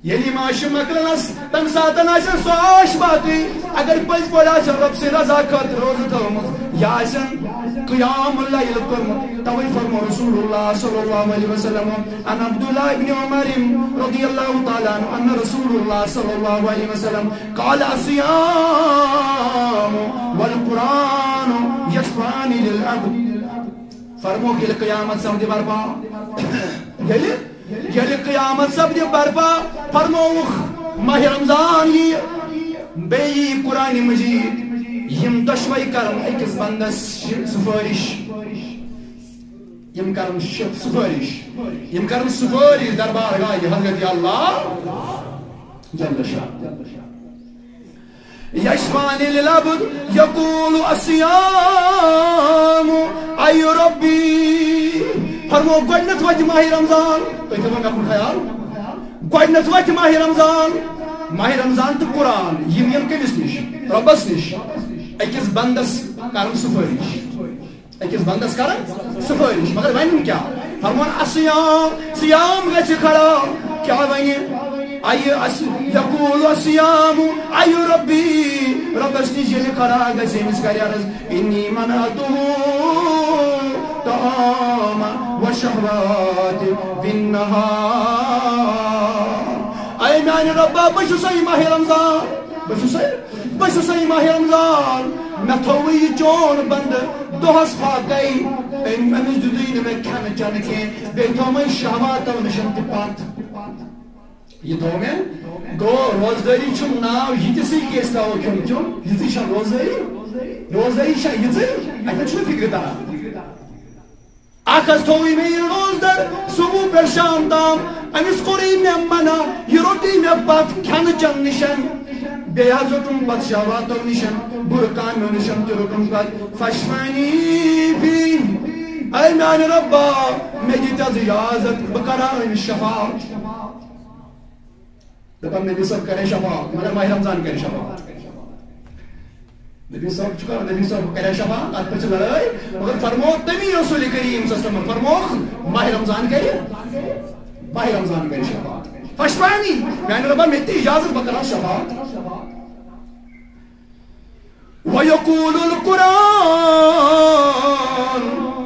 ییٚلہِ یِم آشہِ مۄکلنس، تَمہِ ساتن آسن سۄ آش باقٕے۔ اگر پٔزۍ پٲٹھۍ آسن رۄب سٕنٛدِ رضا خٲطرٕ روزٕ تھٲومٕژ، یا آسن قیام اللیل کوٚرمُت۔ توے فرمو رسول اللہ صلی اللہ علیہ وسلم، عن عبداللہ ابن عمر رضی اللہ تعالیٰ عنہ، ان رسول اللہ صلی اللہ علیہ وسلم قال، الصیام والقرآن یشفعان للعبد۔ فرمووُکھ، ییٚلہِ قیامت سپدِ برپا، ییٚلہِ، ییٚلہِ قیامت سپدِ برپا، فرمووُکھ، ماہِ رمضان یِیہِ، بیٚیہِ یِیہِ قرآن مجید، یِم دۄشوے کرن أکِس بندس شِ-، سفٲرِش۔ یِم کرن شِ-، سفٲرِش۔ یِم کرن سفٲرِش دربار گاہہِ حضرت اللہ جل شانہ۔ یشفعان للعبد یقول، الصیام ای ربی۔ فرمو، گۄڈنیتھ وتہِ ماہِ رمضان۔ تُہۍ تھٲوِو مےٚ کُن خیال۔ گۄڈنیتھ وتہِ ماہِ رمضان۔ ماہِ رمضان تہٕ قرآن، یِم یِن کٔمِس نِش؟ رۄبس نِش۔ أکِس بندس کرن سفٲرِش۔ أکِس بندس کرن سفٲرِش، مگر ونُن کیٛاہ؟ فرمون، الصیام، صیام گژھِ کھڑا۔ کیٛاہ ونہِ؟ اَیہِ اَس-، یقول الصیام، اَیہِ ربی، رۄبس نِش ییٚلہِ کھڑا گژھِ، أمِس کرِ عرض، انی منعته طعام و شہوات بالنہار۔ اے میانہِ رۄبا، بہٕ چھُسے ماہِ رمضان، بہٕ چھُسے بہٕ چھُسے ماہِ رمضان، مےٚ تھوٚوُے یہِ چون بندٕ دۄہس فاقے، أمۍ، أمِس دیُتُے نہٕ مےٚ کھٮ۪نہٕ چٮ۪نہٕ کینٛہہ، بیٚیہِ تھوٚومَے شہواتو نِش تہِ پتھ۔ یہ تھوٚو مےٚ۔ گوٚو، روزدٲری چھُم ناو یِتہِ سٕے کہِ أسۍ تھاوو کھیوٚن چیوٚن، یِژٕے چھا روزدٲری؟ روزدٲری چھا یِژٕے؟ اَتہِ چھُنہٕ فِکرِ تران۔ اکھ حظ تھوٚوُے مےٚ یہِ روزدر صبح پٮ۪ٹھ شام تام، أمِس کوٚرُے مےٚ منع، یہِ روٚٹُے مےٚ پتھ کھٮ۪نہٕ چٮ۪نہٕ نِشن، بیٚیہِ حظ روٚٹُم پتھ شہواتو نِشن، بُرٕ کامیو نِشن تہِ روٚٹُم پتھ۔ فشفانی فی، اے میانہِ رۄبا، مےٚ دِ تہِ حظ اجازت، بہٕ کرٕ ہا أمِس شفاعت۔ دپان نبی صٲب کرے شفاعت، مگر ماہ رمضان کرے شفاعت۔ نبی صٲب چھُ کران، نبی صٲب کرے شفاعت، اتھ پٮ۪ٹھ چھِ لڑٲے، مگر فرموو تٔمی رسول کریم صلی اللہ علیہ وسلم، فرمووُکھ ماہ رمضان کرِ، ماہ رمضان کرِ شفاعت۔ فشفانی، میانہِ رۄبا مےٚ تہِ اجازت، بہٕ کرٕ ہا شفاعت۔ وَيَقُولُ الْقُرْآنُ،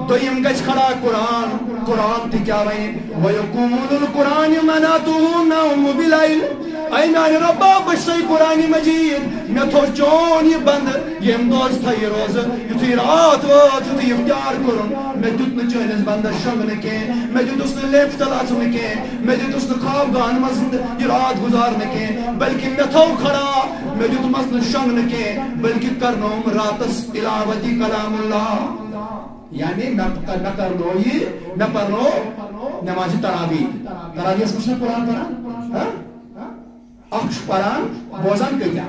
دوٚیِم گژھِ کھڑا قرآن۔ قرآن تہِ کیٛاہ وَنہِ؟ وَيَقُولُ الْقُرْآنُ مَنَعْتُهُ نَوْمُ بِلَيْلٍ۔ اے میانہِ رۄبا، بہٕ چھُسَے قرآنِ مجیٖد، مےٚ تھوٚو چون یہِ بنٛد، ییٚمہِ دۄہ ژٕ تھٲیہِ روزٕ، یُتھُے راتھ وٲژ، یُتھُے اِفطار کوٚرُن، مےٚ دیُت نہٕ چٲنِس بنٛدَس شۄنٛگنہٕ کینٛہہ، مےٚ دیُتُس نہٕ لیٚپھِ تل اَژُن کینٛہہ، مےٚ دیُتُس نہٕ خواب گاہَن منٛز یہِ راتھ گُزارنہٕ کینٛہہ، بلکہِ مےٚ تھوٚو کھڑا، مےٚ دیُتمَس نہٕ شۄنٛگنہٕ کینٛہہ، بلکہِ کرنووُم راتس تلاوت کلام اللہ۔ یعنی مےٚ، مےٚ کرنوو یہِ، مےٚ پرنوو نمازِ تراویح۔ تراویحس منٛز چھُنہ قرآن پران؟ ہاں؟ اکھ چھُ پران، بوزان کۭتیاہ؟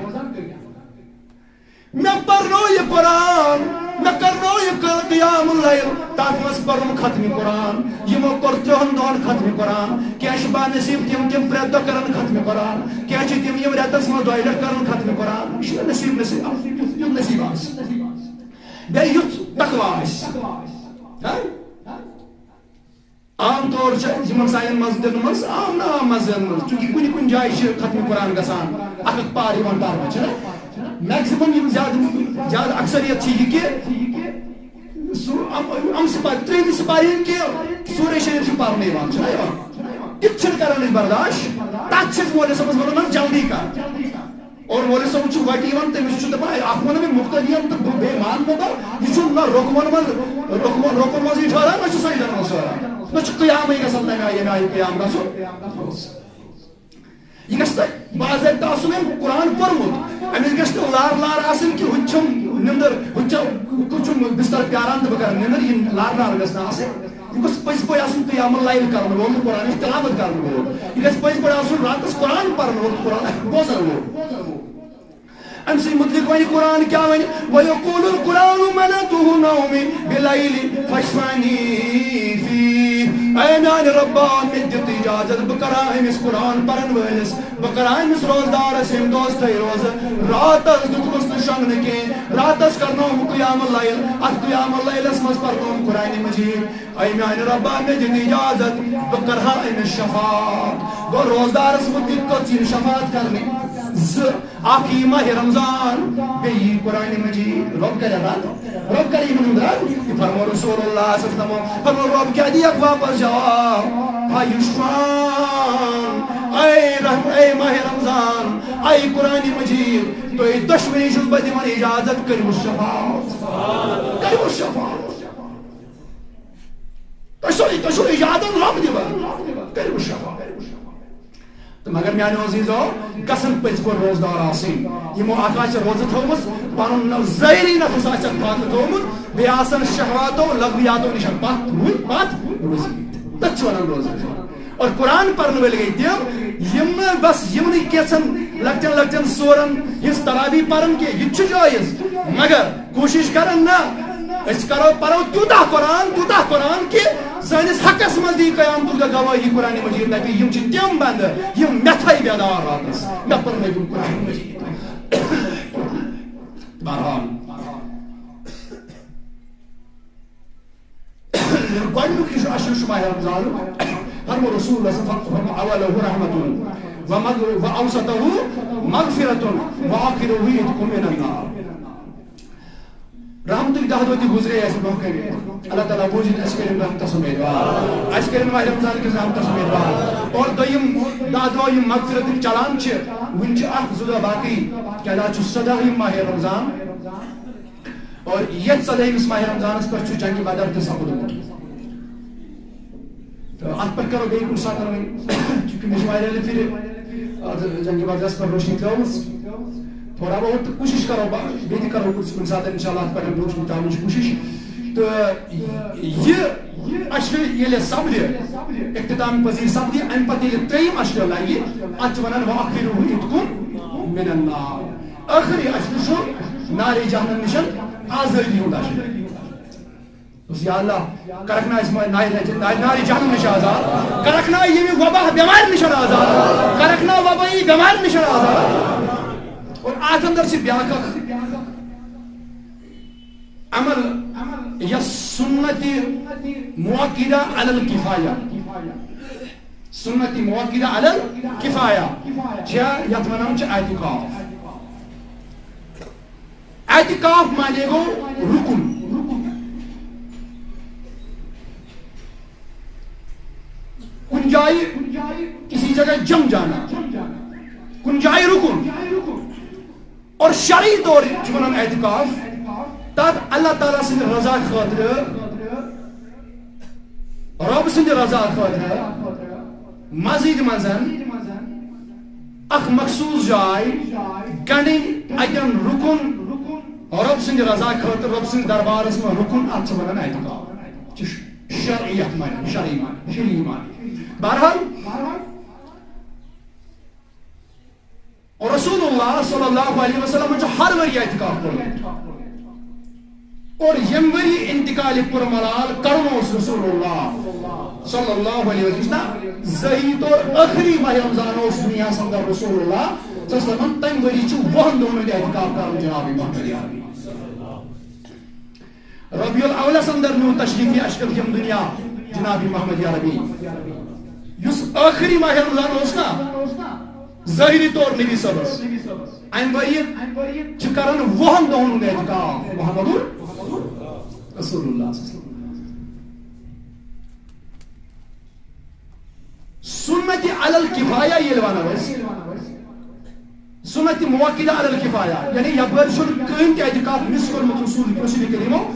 مےٚ پرنوو یہِ قرآن، مےٚ کرنوو یہِ ق-، قیام اللیل، تتھ منٛز پرُن ختمِ قرآن۔ یِمو کوٚر ترٛہن دۄہن ختمِ قرآن۔ کینٛہہ چھِ بانصیب تِم، تِم پرٛٮ۪تھ دۄہ کران ختمِ قرآن۔ کینٛہہ چھِ تِم، یِم رٮ۪تس منٛز دۄیہِ لٹہِ کران ختمِ قرآن۔ یہِ چھُنہٕ نصیب، نصیب، یُتھ نصیب آسہِ۔ بیٚیہِ یُتھ تقویٰ آسہِ۔ ہاں؟ عام طور چھِ یِمن سانٮ۪ن مسجدن منٛز، عام نہٕ عام مسجدن منٛز، چونکہ کُنہِ کُنہِ جایہِ چھِ ختمِ قرآن گژھان، اکھ اکھ پار یِوان پرنہٕ، چھِنہ؟ میکسیمم یِم زیادٕ، زیادٕ اکثریت چھِ یہِ کہِ سُہ ام، ام سپارِ، ترٛیٚیِمہِ سپارِ ہُنٛد کہِ سورہ شریف چھُ پرنہٕ یِوان، چھُنہ یِوان؟ تِتھ چھِنہٕ کران أسۍ برداش، تتھ چھِ أسۍ مولوی صٲبس ونان، "حظ جلدی کر۔" اور مولوی صٲب چھُ وتہِ یِوان، تٔمِس چھُ دپان، اکھ وَنہٕ مےٚ مُقتدیَن تہٕ بہٕ بیٚیہِ مانہٕ نہٕ بہٕ، یہِ چھُ نہ رُکوٗعن منٛز، رُکوٗعن، رُکوٗعن منٛزٕے ٹھہران، نہ چھُ سجدن منٛز ٹھہران، نہ چھُ قیامٕے گژھان تَمہِ آیہِ، ییٚمہِ آیہِ قیام گژھُن اوس۔ یہِ گژھِ تۄہہِ باضٲبطہٕ آسُن أمۍ قرآن پوٚرمُت، أمِس گژھِ نہٕ لار لار آسٕنۍ کہِ ہُتہِ چھُم نِندٕر، ہُتہِ چھُم، ہُتہِ چھُم بستر پیاران تہٕ بہٕ کرٕ نِندٕر، یہِ لار لار گژھِ نہٕ آسٕنۍ۔ یہِ گوٚژھ پٔزۍ پٲٹھۍ آسُن قیام اللیل کرن وول تہٕ قرآنٕچ تلاوت کرن وول۔ یہِ گژھِ پٔزۍ پٲٹھۍ آسُن راتس قرآن پرن وول تہٕ قرآن بوزن وول۔ أمۍ سٕے مُتعلق وَنہِ قرآن کیٛاہ وَنہِ؟ وَيَقُولُ الْقُرْآنُ مَنَعْتُهُ نَوْمِي بِاللَّيْلِ فَاشْفَعْنِي فِيهِ۔ اے میانہِ رۄبا، مےٚ دِ تہٕ اجازت، بہٕ کرٕ ہا أمِس قرآن پرن وٲلِس، بہٕ کرٕ ہا أمِس روزدارس، ییٚمہِ دۄہ تھٲے روزٕ، راتس دیُتمَس نہٕ شۄنٛگنہٕ کینٛہہ، راتس کرنووُم قیام اللیل، اتھ قیام اللیلس منٛز پرنووُم قرآنِ مجیٖد۔ اے میانہِ رۄبا، مےٚ دِ اجازت، بہٕ کرٕ ہا أمِس شفاعت۔ گوٚو روزدارس مُتعلق کٔژ یِن شفاعت کرنہِ؟ زٕ۔ اکھ یی ماہِ رمضان، بیٚیہِ یی قرآنِ مجیٖد۔ رۄب کرِ رد، رۄب کرِ یِمن ہُنٛد رد۔ یہِ فرموو رسول اللہ صلی اللہ علیہ وسلم، فرموو رۄب کیٛاہ دِیَکھ واپس جواب؟ فَيُشْفَعَانِ۔ اے رحم، اے ماہِ رمضان، اے قرآنِ مجیٖد، تُہۍ دۄشوٕنی چھُس بہٕ دِوان اجازت، کٔرِو شفاعت، کٔرِو شفاعت۔ تۄہہِ چھو، تۄہہِ چھو اجازت رۄب دِوان، کٔرِو شفاعت۔ تہٕ مگر میانیو عزیزو، گژھن پٔزۍ پٲٹھۍ روزدار آسٕنۍ۔ یِمو اکھ آسہِ روزٕ تھٲومٕژ، پنُن نہ-، ظٲہری نفس آسٮ۪کھ پتھ تھوومُت، بیٚیہِ آسن شہواتو لغویاتو نِش پتھ روٗدۍ، پتھ روٗزمٕتۍ۔ تتھ چھِ ونان روزٕ۔ اور قرآن پرن وٲلۍ گٔے تِم، یِم نہٕ بس یِمنٕے کینٛژن لۄکٹٮ۪ن لۄکٹٮ۪ن سورن ہٕنٛز تراویح پرن کینٛہہ، یہِ تہِ چھُ جٲیز، مگر کوٗشِش کرن نہ أسۍ کرو، پرو تیوٗتاہ قرآن، تیوٗتاہ قرآن کہِ سٲنِس حقس منٛز دی قیامتُک دۄہ گوٲہی قرآنِ مجیٖد نبی۔ یِم چھِ تِم بندٕ یِم مےٚ تھٲے بیدار راتس، مےٚ پرنٲوِو قرآنِ مجیٖد۔ بہرحال، گۄڈٕنیُک یُس عشر چھُ ماہِ رمضانُک، فرموو رسول اللہ صلی اللہ علیہ وسلم، فرموو، "أوله رحمة ومغ-، وأوسطه مغفرة وآخره عتق من النار۔" رحمتٕکۍ دَہ دۄہ تہِ گُزرے اَسہِ برونٛہہ کَنہِ۔ اللہ تعالیٰ بوٗزِن اَسہِ کٔرِن رحمتَس اُمیدوار۔ اَسہِ کٔرِن ماہِ رمضان کِس رحمتَس اُمیدوار۔ اور دوٚیِم دَہ دۄہ یِم مغفرتٕکۍ چلان چھِ، وٕنہِ چھِ اَکھ زٕ دۄہ باقٕے۔ کیٛازِ آز چھُ سداہِم ماہِ رمضان۔ اور یتھ ژۄدٲہمِس ماہِ رمضانس پٮ۪ٹھ چھُ جنگِ بدر تہِ سپُدمُت۔ تہٕ اتھ پٮ۪ٹھ کرو بیٚیہِ کُنہِ ساتہٕ وۄنۍ، چونکہ مےٚ چھِ واریاہ لٹہِ پھرِ جنگی بازرس پر روشنی ترٲومٕژ۔ تھوڑا بہت کوٗشِش کرو، بہٕ بیٚیہِ تہِ کرو کُنہِ، کُنہِ ساتہٕ انشاءاللہ اتھ پٮ۪ٹھ روشنی ترٛاونٕچ کوٗشِش۔ تہٕ یہِ عشرٕ ییٚلہِ سپدِ، اختتام پذیر سپدِ، امہِ پتہٕ ییٚلہِ ترٛیٚیِم عشرٕ لگہِ، اتھ چھِ ونان وآخره عتق من النار۔ ٲخری عشرٕ چھُ نارِ جہنم نِش آزٲدی ہُنٛد عشرٕ۔ دوٚپُس، یا اللہ، کرکھ نا اسہِ ما-، نارِ، نارِ، نارِ جہنم نِش آزاد، کرکھ نا ییٚمہِ وبا بٮ۪مارِ نِش آزاد، کرکھ نا وبٲیی بٮ۪مارِ نِش آزاد۔ اور اتھ اندر چھِ بیاکھ اکھ عمل، یۄس سنت مؤکدہ علی الکفایہ، سنت مؤکدہ علی الکفایہ چھےٚ، یتھ ونان چھِ اعتکاف۔ اعتکاف معنی گو رکن۔ کن جائے کسی جگہ جم جانا، کن جائے رکن۔ اور شرعی طور چھُ ونان اعتکاف، تتھ اللہ تعالیٰ سٕنٛدِ رضا خٲطرٕ، رب سٕنٛدِ رضا خٲطرٕ مسجد منٛز اکھ مخصوص جاے گنڈٕنۍ، اتٮ۪ن رُکُن، رب سٕنٛدِ رضا خٲطرٕ، رب سٕنٛدِس دربارس منٛز رُکُن، اتھ چھِ ونان اعتکاف۔ یہِ چھُ شرعیت معنی، شرعی معنی، شرعی معنی۔ بہرحال، رسول اللہ صلی اللہ علیہ وسلم چھُ ہر ؤری اعتکاف کوٚرمُت۔ اور ییٚمہِ ؤری انتقال پُر ملال کرُن اوس رسول اللہ صلی اللہ علیہ وسلم، یُس نا ظٲہری طور ٲخری ماہ رمضان اوس دُنیاہس اندر رسول اللہ صلی اللہ علیہ وسلم، تَمہِ ؤری چھُ وُہن دۄہن ہُنٛد اعتکاف کرُن جناب محمد عربی۔ ربیع الاولس اندر نیو تشریف اشرف یم دنیا جناب محمد عربی، یُس ٲخری ماہ رمضان اوس نا، ظٲہری طور نبی صٲبس، امہِ ؤریہِ چھِ کران وُہن دۄہن ہُنٛد اعتکاف محمد رسول اللہ صلی اللہ علیہ وسلم۔ سنت علی الکفایہ ییٚلہِ ونو أسۍ، سنت مؤکدہ علی الکفایہ، یعنی یپٲرۍ چھُنہٕ کٕہٕنۍ تہِ اعتکاف مِس کوٚرمُت رسول، رسول کریمو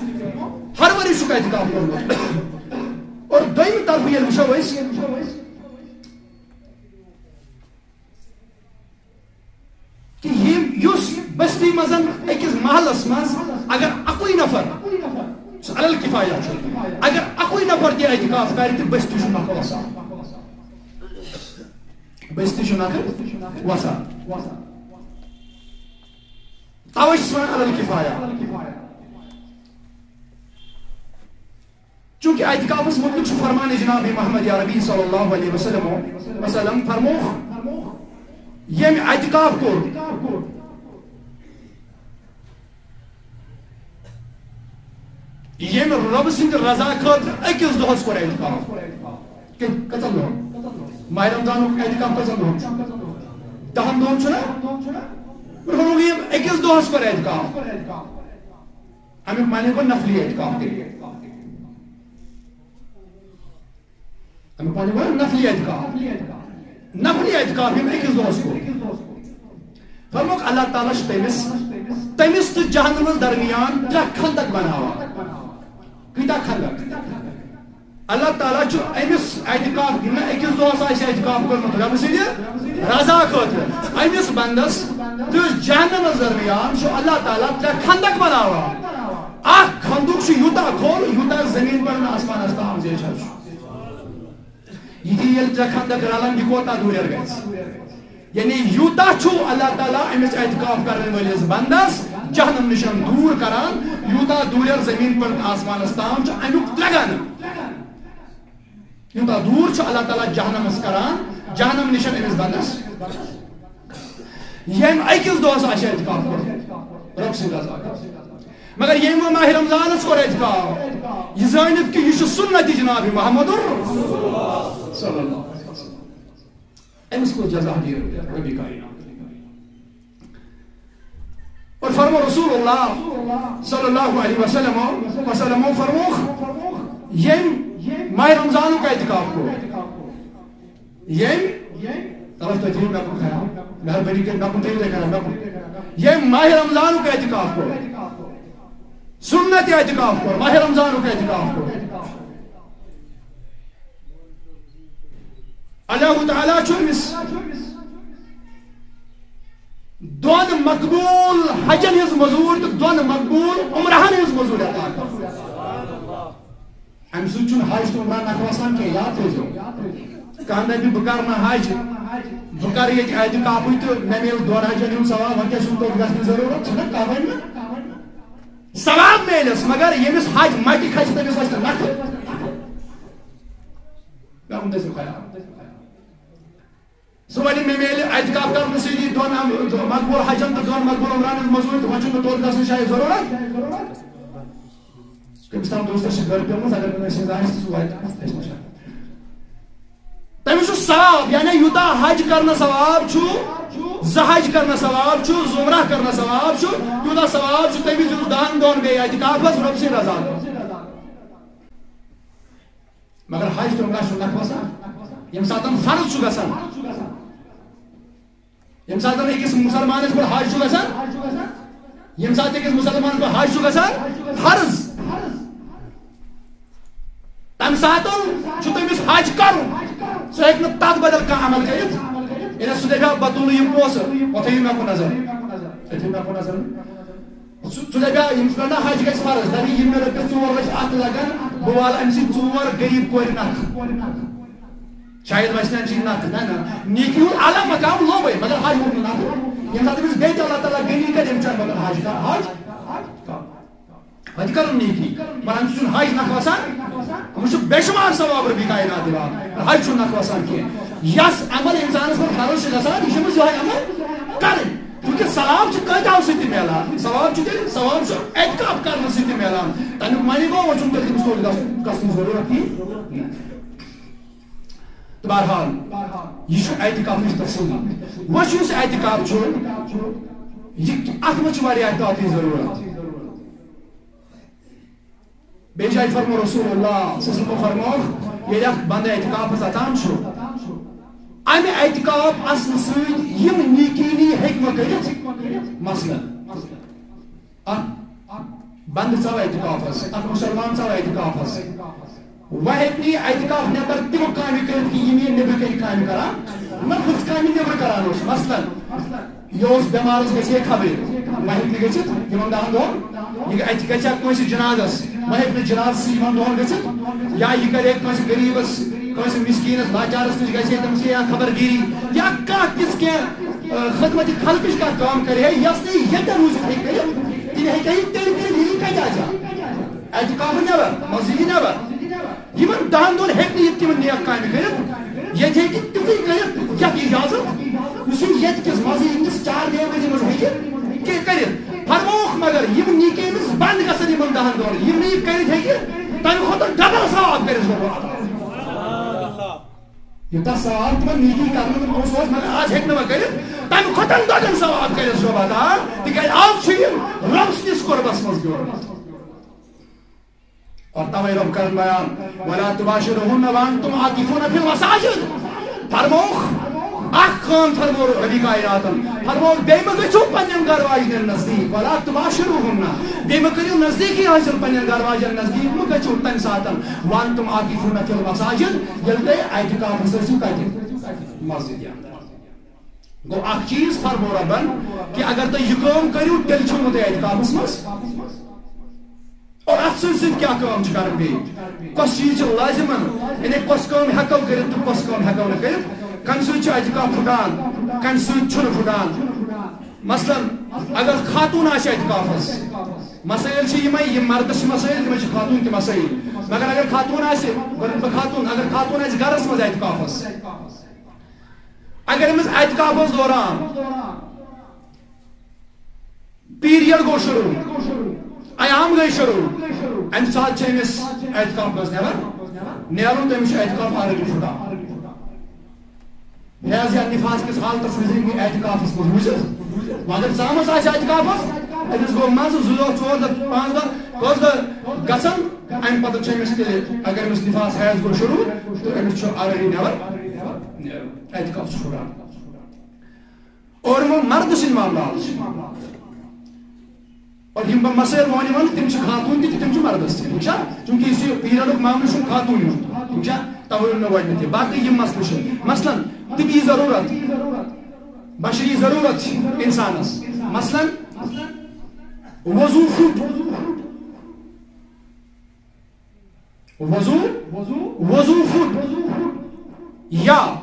ہر ؤری چھُکھ اعتکاف کوٚرمُت۔ اور دوٚیمہِ طرفہٕ ییٚلہِ وٕچھو أسۍ، کہ یِم، یُس بستی منٛز أکِس محلس منٛز اگر اکُے نفر، سُہ علی الکفایہ چھُ، اگر اکُے نفر تہِ اعتکاف کرِ تہٕ بستی چھُ نکھٕ وسان۔ بستی چھُ نکھٕ وسان۔ توے چھُس ونان علی الکفایہ۔ چونکہ اعتکافس متعلق چھُ فرمان جناب محمد عربی صلی اللہ علیہ وسلم، وسلم فرموو، ییٚمۍ اعتکاف کوٚر، ییٚمۍ رۄب سٕنٛدِ رضا خٲطرٕ أکِس دۄہس کوٚر اعتکاف۔ کٔژ-، کٔژن دۄہن؟ ماہ رمضانُک اعتکاف کٔژن دۄہن چھُ؟ دَہن دۄہن چھُنہ؟ فرموو، ییٚمۍ أکِس دۄہس کوٚر اعتکاف۔ امیُک معنی گوٚو نفلی اعتکاف کٔرِتھ۔ امیُک معنی گوٚو نفلی اعتکاف۔ نفلی اعتکاف ییٚمۍ أکِس دۄہس کوٚر۔ فرمووُکھ، اللہ تعالیٰ چھُ تٔمِس، تٔمِس تہٕ جہنمس درمیان ترٛےٚ خندق بناوان۔ کۭتیٛاہ خندق؟ اللہ تعالیٰ چھُ أمِس اعتکاف، ییٚمۍ أکِس دۄہس آسہِ اعتکاف کوٚرمُت رۄبہٕ سٕنٛدِ رضا خٲطرٕ، أمِس بندس تہٕ جہنمس درمیان چھُ اللہ تعالیٰ ترٛےٚ خندق بناوان۔ اکھ خندق چھُ یوٗتاہ کھوٚل، یوٗتاہ زٔمیٖن پٮ۪ٹھ آسمانس تام زیچھر چھُ۔ یہِ تہِ ییٚلہِ ترٛےٚ خندق رلن، یہِ کوتاہ دوٗرٮ۪ر گژھِ؟ یعنی یوٗتاہ چھُ اللہ تعالیٰ أمِس اعتکاف کرن وٲلِس بندس جہنم نِشن دوٗر کران، یوٗتاہ دوٗرٮ۪ر زٔمیٖن پٮ۪ٹھ آسمانس تام چھُ امیُک ترٛےٚ گنہٕ۔ یوٗتاہ دوٗر چھُ اللہ تعالیٰ جہنمس کران، جہنم نِشن أمِس بندس۔ ییٚمۍ أکِس دۄہس آسہِ اعتکاف کوٚرمُت رۄب سٕنٛدِ رضا خٲطرٕ۔ مگر ییٚمۍ وۄنۍ ماہِ رمضانس کوٚر اعتکاف، یہِ زٲنِتھ کہِ یہِ چھُ سُنت جناب محمد صلی اللہ علیہ وسلم، أمِس کُس جزا دِیہِ ربِ کائنات؟ اور فرموو رسول اللہ صلی اللہ علیہ وسلم، وسلم فرمووُکھ، ییٚمۍ ماہِ رمضانُک اعتکاف کوٚر، ییٚمۍ، تَوَے تُہۍ تھٲیِو مےٚ کُن خیال، مہربٲنی کٔرِتھ مےٚ کُن تھٲیِو تُہۍ خیال، مےٚ کُن۔ ییٚمۍ ماہِ رمضانُک اعتکاف کوٚر، سُنت اعتکاف کوٚر، ماہِ رمضانُک اعتکاف کوٚر، اللہ تعالیٰ چھُ أمِس دۄن مقبول حجن ہٕنٛز مٔزوٗرۍ تہٕ دۄن مقبول عمرہن ہٕنٛز مٔزوٗرۍ عطا کرُن۔ امہِ سۭتۍ چھُنہٕ حج تہٕ عمرہ نکھٕ وسان کینٛہہ، یاد تھٲیزیو۔ کانٛہہ دپہِ، "بہٕ کرٕ نہٕ حج، بہٕ کرٕ ییٚتہِ اعتکافٕے تہٕ مےٚ میلہِ دۄن حجن ہُنٛد ثواب، وۄنۍ کیٛاہ چھُم توٚت گژھنٕچ ضروٗرت؟" چھُنہ کانٛہہ وَنہِ نہٕ۔ ثواب میلٮ۪س، مگر ییٚمِس حج مٹہِ کھسہِ، تٔمِس وَسہِ نہٕ نکھٕ۔ مےٚ ووٚن تۄہہِ سُہ خیال۔ سُہ وَنہِ، "مےٚ میلہِ اعتکاف کرنہٕ سۭتی دۄن ام-، مقبول حجن تہٕ دۄن مقبول عمرانن مٔزوٗرۍ، تہٕ وۄنۍ چھُنہٕ مےٚ توٚت گژھنٕچ شاید ضروٗرت۔" کٔمِس تام دوستس چھِ گرِ پیوٚمُت، اگر نہٕ أسۍ آسہِ، سُہ واتہِ اَسہِ نِش۔ تٔمِس چھُ ثواب، یعنی یوٗتاہ حج کرنہٕ ثواب چھُ، زٕ حج کرنہٕ ثواب چھُ، زٕ عمرہ کرنہٕ ثواب چھُ، تیوٗتاہ ثواب چھُ تٔمِس، یُس دَہَن دۄہَن بیٚیہِ اعتکافس رۄب سٕنٛدِ رضا۔ مگر حج تہٕ عمرہ چھُ نکھٕ وسان۔ ییٚمہِ ساتہٕ فرض چھُ گژھان، ییٚمہِ ساتہٕ أکِس مُسلمانَس پٮ۪ٹھ حج چھُ گژھان، ییٚمہِ ساتہٕ أکِس مُسلمانَس پٮ۪ٹھ حج چھُ گژھان فرض، تَمہِ ساتہٕ چھُ تٔمِس حج کَرُن۔ سُہ ہیٚکہِ نہٕ تَتھ بدل کانٛہہ عمل کٔرِتھ۔ ییٚلہِ سُہ دَپہِ ہا، "بہٕ تُلہٕ یِم پونٛسہٕ"، وۄنۍ تھٲیِو مےٚ کُن نظر، تُہۍ تھٲیِو مےٚ کُن نظر۔ سُہ، سُہ دَپہِ ہا، ییٚمِس پٮ۪ٹھ نہٕ حج گژھِ فرض، دَپہِ، "یِم مےٚ رۄپیَس ژور لَچھ اَتھ لَگَن، بہٕ والہٕ اَمہِ سۭتۍ ژور غریٖب کورِ نَکھٕ۔" شاید وَسہِ نہٕ اَمہِ سۭتۍ نَکھٕ، نہ، نہ۔ نیکی ہُنٛد اعلیٰ مقام لوٚبٕے، مگر حج ووٚن نہٕ نَکھٕ۔ ییٚمہِ ساتہٕ أمِس بیٚیہِ تہِ اللہ تعالیٰ غنی کَرِ، أمِس چھُ اَمہِ بدل حج کَرُن، حج کَرُن۔ وۄنۍ تہِ کَرُن نیکی۔ مگر اَمہِ سۭتۍ چھُنہٕ حج نَکھٕ وَسان۔ أمِس چھُ بے شُمار ثواب رۄبِ کائنات دِوان۔ حج چھُنہٕ نَکھٕ وَسان کینٛہہ۔ یَس عمل اِنسانَس پٮ۪ٹھ فرض چھُ گژھان، یہِ چھِ أمِس یِہوٚے عمل کَرٕنۍ۔ چونکہ ثواب چھُ کۭتیٛاہو سۭتۍ تہِ میلان۔ ثواب چھُ کیٛاہ؟ ثواب چھُ اعتکاف کرنہٕ سۭتۍ تہِ میلان۔ تَمیُک معنی گوٚو، وۄنۍ چھُنہٕ تیٚلہِ تٔمِس توتہِ گژھُن، گژھنٕچ ضروٗرت کِہیٖنۍ۔ تہٕ بہرحال، یہِ چھُ اعتکافٕچ تفصیٖل۔ وۄنۍ چھُ یُس اعتکاف چھُ، یہِ، اَتھ منٛز چھِ واریاہ احتیاطٕچ ضروٗرت۔ بیٚیہِ جایہِ فرموو رسول اللہ صلی اللہ علیہ وسلمو فرموو، ییٚلہِ اکھ بندٕ اعتکافس اژان چھُ، امہِ اعتکاف اژنہٕ سۭتۍ یِم نیکی نی ہیٚکہِ وۄنۍ کٔرِتھ، مثلاً، اکھ بندٕ ژاو اعتکافس، اکھ مسلمان ژاو اعتکافس، وۄنۍ ہیٚکہِ نہٕ یہِ اعتکاف نٮ۪بر تِم کامہِ کٔرِتھ کہِ یِم یہِ نیٚبرٕ کنہِ کامہِ کران، نہ ہُژ کامہِ نیٚبرٕ کران اوس، مثلاً، یہِ اوس بٮ۪مارس گژھِ ہے خبرِ، وۄنۍ ہیٚکہِ نہٕ گٔژھِتھ یِمن دَہن دۄہن۔ یہِ اَتہِ گژھِ ہا کٲنٛسہِ جنازس، وۄنۍ ہیٚکہِ نہٕ جنازسٕے یِمن دۄہن گٔژھِتھ۔ یا یہِ کرِ ہے کٲنٛسہِ غریٖبس، کٲنٛسہِ مسکیٖنس، لاچارس نِش گژھِ ہے تٔمِس یا خبر گیٖری، یا کانٛہہ تِژھ کینٛہہ، آ، خدمت خلقٕچ کانٛہہ کٲم کرِ ہے، یۄس نہٕ یہِ ییٚتٮ۪ن روٗزِتھ ہیٚکہِ کٔرِتھ، تِم ہیٚکہِ ہے یہِ تیٚلہِ کٔرِتھ، ییٚلہِ یہِ کتہِ آسہِ ہا۔ اعتکافہٕ نٮ۪بر، مسجدِ نٮ۪بر۔ یِمن دَہن دۄہن ہیٚکہِ نہٕ یہِ تِم نیک کامہِ کٔرِتھ، ییٚتہِ ہیٚکہِ تِتُے کٔرِتھ، یَتھ اِجازت، یُس یہِ ییٚتہِ کِس مسجد کِس چار دیوٲری منٛز ہیٚکہِ کہِ-، کٔرِتھ۔ فرمووُکھ، مگر یِم نیکی أمِس بنٛد گژھن یِمن دَہن دۄہن، یِم نہٕ یہِ کٔرِتھ ہیٚکہِ، تَمہِ کھۄتہٕ ڈبل ثواب کٔرِتھ رۄبو عطا۔ یوٗتاہ ثواب تِمن نیکی کرنہٕ منٛز اوس، اوس، مگر آز ہیٚکہِ نہٕ وۄنۍ کٔرِتھ، تَمہِ کھۄتہٕ ڈبل ثواب کٔرِتھ رۄب عطا، تِکیٛازِ آز چھُ یہِ رۄب سٕنٛدِس قۄربس منٛز گیوٚن۔ اور توے رب کرن بیان، "ولا تباشروهن وانتم عاکفون فی المساجد"۔ فرمووُکھ، اکھ کٲم فرموو ربی کائناتن، فرمووُکھ، "بیٚیہِ مہ گٔژھِو پننٮ۪ن گرٕ واجنٮ۪ن نزدیٖک، ولا تباشروهن"، بیٚیہِ مہ کٔرِو نزدیٖکی حٲصِل پننٮ۪ن گرٕ واجنٮ۪ن نزدیٖک، مہ گٔژھِو تمہِ ساتن، "وانتم عاکفون فی المساجد"، ییٚلہِ تُہۍ اعتکافس ٲسِو کتہِ؟ مسجدِ اندر۔ گوٚو اکھ چیٖز فرموو ربن کہِ اگر تُہۍ یہِ کٲم کٔرِو، تیٚلہِ چھِو نہٕ تُہۍ اعتکافس منٛز۔ اور اتھ سۭتۍ سۭتۍ کیٛاہ کٲم چھِ کرٕنۍ بیٚیہِ؟ کۄس چیٖز چھِ لٲزِمن؟ یعنی کۄس کٲم ہٮ۪کو کٔرِتھ تہٕ کۄس کٲم ہٮ۪کو نہٕ کٔرِتھ؟ کمہِ سۭتۍ چھُ اعتکاف پھُٹان، کمہِ سۭتۍ چھُنہٕ پھُٹان؟ مثلاً، اگر خاتوٗن آسہِ اعتکافس، مسٲیل چھِ یِمے، یِم مردس چھِ مسٲیل، تِمے چھِ خاتوٗن تہِ مسٲیل۔ مگر اگر خاتوٗن آسہِ، گۄڈٕ خاتوٗن، اگر خاتوٗن آسہِ گرس منٛز اعتکافس، اگر أمِس اعتکافس دوران پیریڈ گوٚو شروع، ایام گٔے شروع، امہِ ساتہٕ چھِ أمِس اعتکاف منٛز نیران، نیرُن، تٔمِس چھُ اعتکاف already پھُٹان۔ حیض یا نفاس کِس حالتس منٛز ہیٚکہِ نہٕ اعتکافس منٛز روٗزِتھ۔ وۄنۍ اگر ژامٕژ آسہِ اعتکافس، أمِس گوٚو منٛزٕ زٕ دۄہ، ژور دۄہ، پانٛژھ دۄہ، کٔژ دۄہ گژھن، امہِ پتہٕ چھُ أمِس تیٚلہِ، اگر أمِس نفاس حیض گوٚو شروع، تہٕ أمِس چھُ already نیرُن، نیرُن، اعتکاف چھُ پھُٹان۔ اور یِمو مردٕ سٕنٛدۍ معاملات چھِ۔ اور یِم بہٕ مسٲیل وَنہِ وَنہٕ، تِم چھِ خاتوٗن تہِ تہٕ تِم چھِ مردَس تہِ، ٹھیٖک چھا؟ چوٗنٛکہِ یُس یہِ پیٖریڈُک معاملہٕ چھُ خاتوٗن ہُنٛد، ٹھیٖک چھا؟ تَوَے ووٚن مےٚ گۄڈٕنٮ۪تھٕے۔ باقٕے یِم مسلہٕ چھِ، مثلاً، طبی ضروٗرت، بشری ضرورت چھِ انسانس۔ مثلاً، وضو پھُٹ، وضو، وضو پھُٹ، یا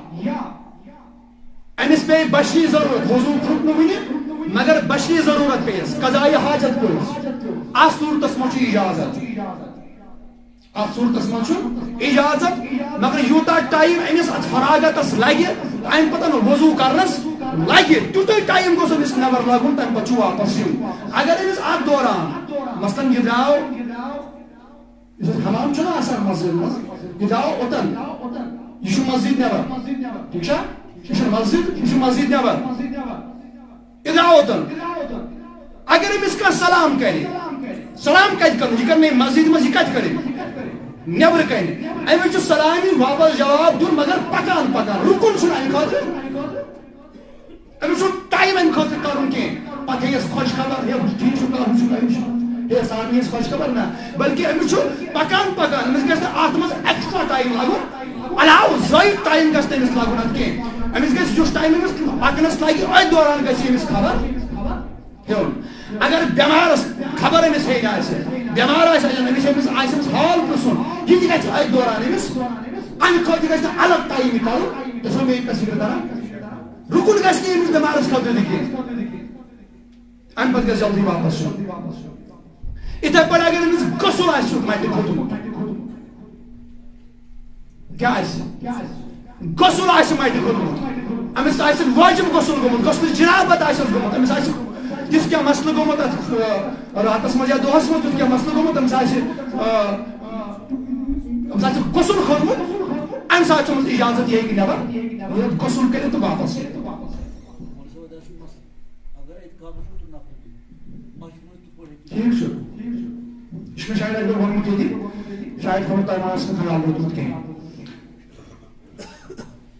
أمِس پیٚیہِ بشری ضروٗرت، وضو پھُٹ نہٕ وُنہِ، مگر بشری ضروٗرت پیٚیَس، قضایہِ حاجت پیٚیَس۔ اَتھ صوٗرتس منٛز چھُ اجازت، اَتھ صوٗرتس منٛز چھُ اجازت، مگر یوٗتاہ ٹایم أمِس اَتھ فراغتس لگہِ، اَمہِ پتہٕ وضو کرنس لگہِ، تیُتُے ٹایم گوٚژھ أمِس نٮ۪بر لگُن، تَمہِ پتہٕ چھُ واپس یُن۔ اگر أمِس اَتھ دوران، مثلاً، یہِ درٛاو، یُس اَسہِ حمام چھُنہ آسان مسجد منٛز، یہِ درٛاو اوٚتن، یہِ چھُ مسجد نٮ۪بر، ٹھیٖک چھا؟ یہِ چھُ مسجد، یہِ چھُ مسجد نٮ۪بر، یہِ درٛاو اوٚتن۔ اگر أمِس کانٛہہ سلام کرِ، سلام کتہِ کرُن؟ یہِ کرِ نہٕ مسجد منٛز، یہِ کتہِ کرِ؟ نٮ۪برٕ کنہِ۔ أمِس چھُ سلامہِ واپس جواب دیُن، مگر پکان پکان، رُکُن چھُنہٕ اَمہِ خٲطرٕ۔ أمِس چھُنہٕ ٹایم اَمہِ خٲطرٕ کَرُن کینٛہہ۔ پَتہٕ ہیٚیَس خۄش خبر، ہے، ہُہ ٹھیٖک چھُ کانٛہہ، ہُہ چھُ، أمِس چھُ، ہے، ساروِیَس خۄش خبر نہ، بلکہِ أمِس چھُ پَکان پَکان، أمِس گژھِ نہٕ اَتھ منٛز ایکسٹرا ٹایم لَگُن، علاوٕ زٲیِد ٹایم گژھِ نہٕ أمِس لَگُن اَتھ کینٛہہ۔ أمِس گژھِ یُس ٹایم أمِس پَکنَس لَگہِ، أتھۍ دوران گژھِ أمِس خبر ہیوٚن۔ اگر بٮ۪مارَس خبر أمِس ہیٚنۍ آسہِ، بٮ۪مار آسہِ اَتٮ۪ن، أمِس، أمِس آسہِ أمِس حال پرٛژھُن، یہِ تہِ گژھِ أتھۍ دوران أمِس، اَمہِ خٲطرٕ گژھِ نہٕ الگ ٹایم یہِ کَرُن، تُہۍ چھِو میٛٲنۍ کَتھ فِکرِ تَران؟ رُکُن گژھِ نہٕ أمِس بٮ۪مارَس خٲطرٕ تہِ کینٛہہ۔ اَمہِ پَتہٕ گژھِ جلدی واپَس یُن۔ یِتھَے پٲٹھۍ اگر أمِس غسل آسہِ مَٹہِ کھوٚتمُت، کیٛاہ آسہِ؟ غسل آسہِ مَٹہِ کھوٚتمُت، أمِس آسہِ واجب غسل گوٚمُت، غسل جنابت آسٮ۪س گوٚمُت، أمِس آسہِ تیُتھ کینٛہہ مسلہٕ گوٚمُت اَتھ، آ، راتَس منٛز یا دۄہَس منٛز تیُتھ کینٛہہ مسلہٕ گوٚمُت، أمِس آسہِ، آ، أمِس آسہِ غسل کھوٚتمُت، اَمہِ ساتہٕ چھُ أمِس اِجازت، یہِ ہیٚکہِ نٮ۪بر یِتھ، غسل کٔرِتھ تہٕ واپَس یِتھ۔ ٹھیٖک چھُ۔ یہِ چھُ مےٚ شاید اَکہِ دۄہ ووٚنمُت ییٚتہِ، شاید خبر تۄہہِ ما آسہِ نہٕ خیال روٗدمُت کینٛہہ۔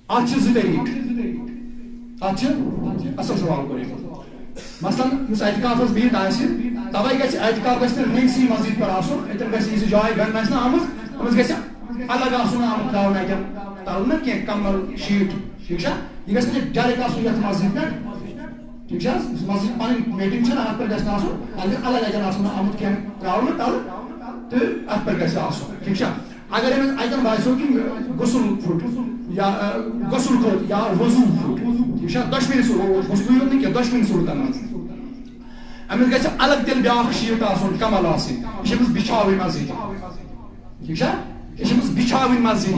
اَتھ چھِ زٕ طریٖقہٕ۔ اَتھ چھِ اَصٕل سوال کوٚر أمۍ۔ مثلاً، یُس اعتکافَس بِہِتھ آسہِ، تَوَے گژھِ اعتکاف گژھِ نہٕ نٔیسٕے مسجد پٮ۪ٹھ آسُن، اَتٮ۪ن گژھِ یہِ جاے گنٛدنہٕ آسہِ نہٕ آمٕژ، أمِس گژھِ الگ آسُن آمُت ترٛاونہٕ اَتٮ۪ن، تَلہٕ نہ کینٛہہ، کمبل شیٖٹ، ٹھیٖک چھا؟ یہِ گژھِ نہٕ ڈایریکٹ آسُن یَتھ مسجد پٮ۪ٹھ، ٹھیٖک چھا؟ یُس مسجد پَنٕنۍ میٹنگ چھَنہ، اَتھ پٮ۪ٹھ گژھِ نہٕ آسُن، اَتھ گژھِ الگ اَتٮ۪ن آسُن آمُت کینٛہہ ترٛاونہٕ تَلہٕ، تہٕ اَتھ پٮ۪ٹھ گژھِ آسُن، ٹھیٖک چھا؟ اگر أمِس اَتٮ۪ن باسیو کہِ غسل پھُٹ یا، آ، غسل کھوٚت یا وضو پھُٹ، ٹھیٖک چھا؟ دۄشوٕنی صوٗرت، غسلٕے یوت نہٕ کینٛہہ، دۄشوٕنی صوٗرتَن منٛز۔ أمِس گژھِ الگ تیٚلہِ بیٛاکھ شیٖٹ آسُن، کمل آسٕنۍ، یہِ چھِ أمِس بِچھاوٕنۍ مسجد۔ ٹھیٖک چھا؟ یہِ چھِ أمِس بِچھاوٕنۍ مسجد۔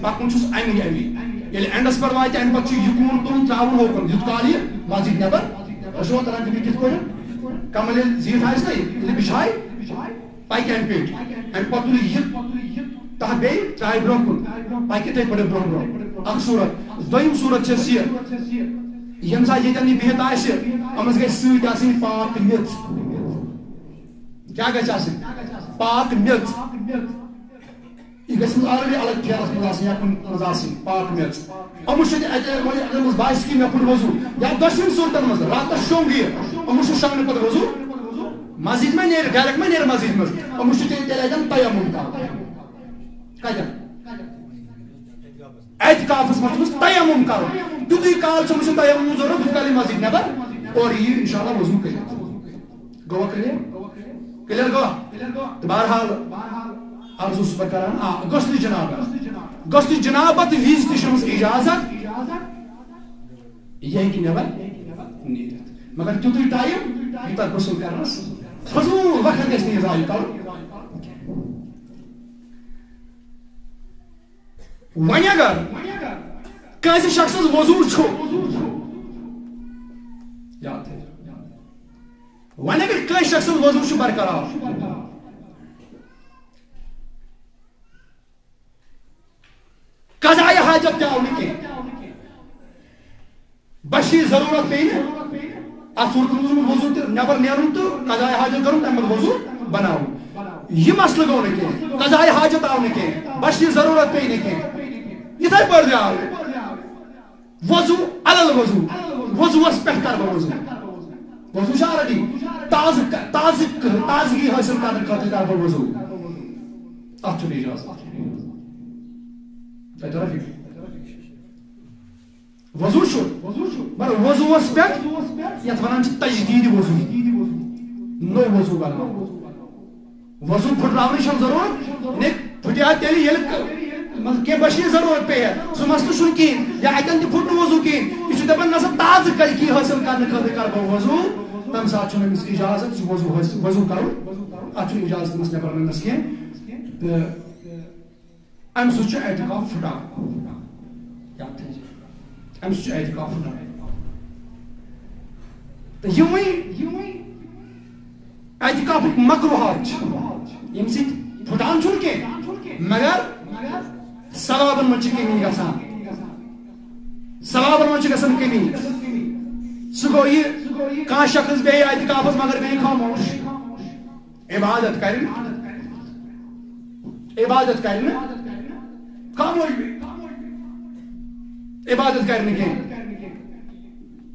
پَکُن چھُس اَمی اَمی۔ ییٚلہِ اینڈَس پٮ۪ٹھ واتہِ، اَمہِ پَتہٕ چھُ یہِ کوٗن تُلُن، ترٛاوُن ہوکُن، یُتھ کال یہِ مسجد نٮ۪بر۔ تۄہہِ چھُوا تَران فِکرِ کِتھ پٲٹھۍ؟ کمل ییٚلہِ زیٖٹھ آسہِ نہ، ییٚلہِ بِچھایہِ، پَکہِ اَمہِ پیٚٹھۍ۔ اَمہِ پَتہٕ تُلہِ یہِ تَہہ بیٚیہِ ترٛایہِ برٛونٛہہ کُن، پَکہِ یِتھَے پٲٹھۍ برٛونٛہہ برٛونٛہہ۔ اَکھ صوٗرت۔ دوٚیِم صوٗرت چھَس یہِ، ییٚمہِ ساتہٕ ییٚتٮ۪ن یہِ بِہِتھ آسہِ، أمِس گژھِ سۭتۍ آسٕنۍ پاک میٚژ۔ کیٛاہ گژھِ آسٕنۍ؟ پاک میٚژ۔ یہِ گژھِ أمِس already الگ ٹھیلَس منٛز آسٕنۍ یا کُنہِ منٛز آسٕنۍ پاک میٚژ۔ أمِس چھُ تہِ اَتہِ، وۄنۍ اگر أمِس باسہِ کہِ مےٚ پھُٹ وضو، یا دۄشوٕنی صوٗرتَن منٛز، راتَس شۄنٛگ یہِ، أمِس چھُ شۄنٛگنہٕ پَتہٕ وضو۔ مسجد ما نیرِ، ڈایریکٹ ما نیرِ مسجد منٛز؟ أمِس چھُ تیٚلہِ، تیٚلہِ اَتٮ۪ن تیمم کَرُن۔ کَتٮ۪ن؟ اعتکافَس منٛز چھُ أمِس تیمم کَرُن۔ تیُتُے کال چھُ أمِس یہِ تیمم ضروٗرت، یُتھ کال یہِ مسجد نٮ۪بر اورٕ یِیہِ، اِنشاءاللہ وضو کٔرِتھ۔ گوٚوا clear؟ Clear گوٚوا؟ تہٕ بہرحال، عرض اوسُس بہٕ کران، آ، غسلِ جنابت۔ غسلِ جنابت وِزِ تہِ چھِ أمِس اجازت، یہِ ہیٚکہِ نٮ۪بر نیٖرِتھ۔ مگر تیُتُے ٹایم، یوٗتاہ غسل کرنس فضوٗل وقت گژھِ نہٕ یہِ ضایع کرُن۔ وۄنۍ اگر کٲنٛسہِ شخصس وضوٗ چھُ، یاد تھٲیِو، وۄنۍ اگر کٲنٛسہِ شخصس وضوٗ چھُ برقرار، قضایہِ حاجت تہِ آو نہٕ کینٛہہ، بشری ضروٗرت پیٚیہِ نہٕ، اَتھ صوٗرتس منٛز وضوٗ تہِ نٮ۪بر نیرُن تہٕ قضایہِ حاجت کرُن، تَمہِ پتہٕ وضوٗ بناوُن۔ یہِ مسلہٕ گوٚو نہٕ کینٛہہ، قضایہِ حاجت آو نہٕ کینٛہہ، بشری ضروٗرت پیٚیہِ نہٕ کینٛہہ، یِتھَے پٲٹھۍ تہِ آو وضوٗ علی الوضوٗ، وضوٗوَس پٮ۪ٹھ کَرٕ بہٕ وضوٗ۔ وضوٗ چھُ already تازٕ، تازٕ، تازگی حٲصِل کرنہٕ خٲطرٕ کَرٕ بہٕ وضوٗ۔ اَتھ چھُنہٕ اِجازت۔ تۄہہِ تَران فِکرِ؟ وضو چھُ، مگر وضوٗوَس پٮ۪ٹھ یَتھ وَنان چھِ تجدیٖد وضوٗ، نوٚو وضوٗ بَناوُن۔ وضوٗ پھُٹراونٕچ چھَنہٕ ضروٗرت، یعنی پھُٹہِ ہا تیٚلہِ ییٚلہِ ک-، مطلب کینٛہہ بشری ضروٗرت پیٚیہِ ہا، سُہ مسلہٕ چھُنہٕ کِہیٖنۍ۔ یا اَتٮ۪ن تہِ پھُٹ نہٕ وضوٗ کِہیٖنۍ، یہِ چھُ دَپان نہ سا تازٕ کلکی حٲصِل کرنہٕ خٲطرٕ کَرٕ بہٕ وضوٗ، تَمہِ ساتہٕ چھُنہٕ أمِس اِجازت زِ وضوٗ حٲصِل، وضوٗ کَرُن، اَتھ چھُنہٕ اِجازت أمِس نٮ۪بر نِنَس کِہیٖنۍ۔ تہٕ اَمہِ سۭتۍ چھُ اعتکاف پھُٹان۔ یاد تھٲیزیو، اَمہِ سۭتۍ چھُ اعتکاف پھُٹان۔ تہٕ یِموٕے، یِموٕے اعتکافٕکۍ مکروہات چھِ، ییٚمہِ سۭتۍ پھُٹان چھُنہٕ کینٛہہ، مگر ثوابن منٛز چھِ کمی گژھان۔ ثوابن منٛز چھِ گژھان کمی۔ سُہ گوٚو یہِ، کانٛہہ شخص بیٚہہِ اعتکافس مگر بیٚہہِ خاموش۔ عبادت کرِ نہٕ، عبادت کرِ نہٕ، خاموش بیٚہہِ۔ عبادت کرِ نہٕ کینٛہہ۔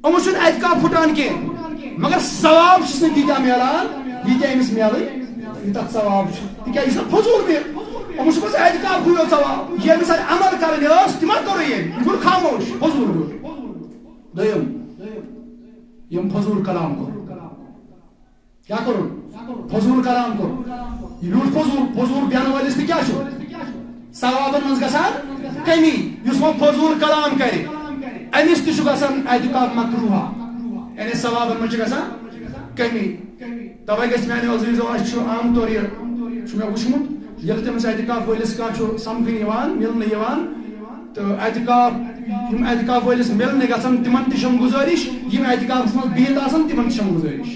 یِمو چھُنہٕ اعتکاف پھُٹان کینٛہہ، مگر ثواب چھُس نہٕ تیٖتیٛاہ میلان، ییٖتیٛاہ أمِس میلٕنۍ، یوٗتاہ ثواب چھُ۔ تِکیٛازِ یہِ چھُ فضوٗل بیٚہہِ۔ یِمو چھُ بس اعتکافٕے یوت ثواب۔ ییٚمِس اَتہِ عمل کرٕنۍ ٲس، تِمن کوٚرُے ییٚمۍ۔ یہِ گوٚو خاموش، فضوٗل گوٚو۔ دوٚیِم، یِم فضوٗل کلام کوٚر۔ کیٛاہ کوٚرُن؟ فضوٗل کلام کوٚر۔ یہِ بیوٗٹھ فضوٗل، فضوٗل بیٚہن وٲلِس تہِ کیٛاہ چھُ؟ ثوابن منٛز گژھان کمی۔ یُس وۄنۍ فضوٗل کلام کرِ، أمِس تہِ چھُ گژھان اعتکاف مکروہ۔ یعنی ثوابن منٛز چھِ گژھان کمی۔ توے گژھِ میانیو عزیزو، اَسہِ چھُ عام طور یہِ چھُ مےٚ وُچھمُت، ییٚلہِ تٔمِس اعتکاف وٲلِس کانٛہہ چھُ سمکھٕنۍ یِوان، مِلنہٕ یِوان، تہٕ اعتکاف، یِم اعتکاف وٲلِس مِلنہٕ گژھن، تِمن تہِ چھم گُزٲرِش، یِم اعتکافس منٛز بِہِتھ آسن، تِمن تہِ چھم گُزٲرِش۔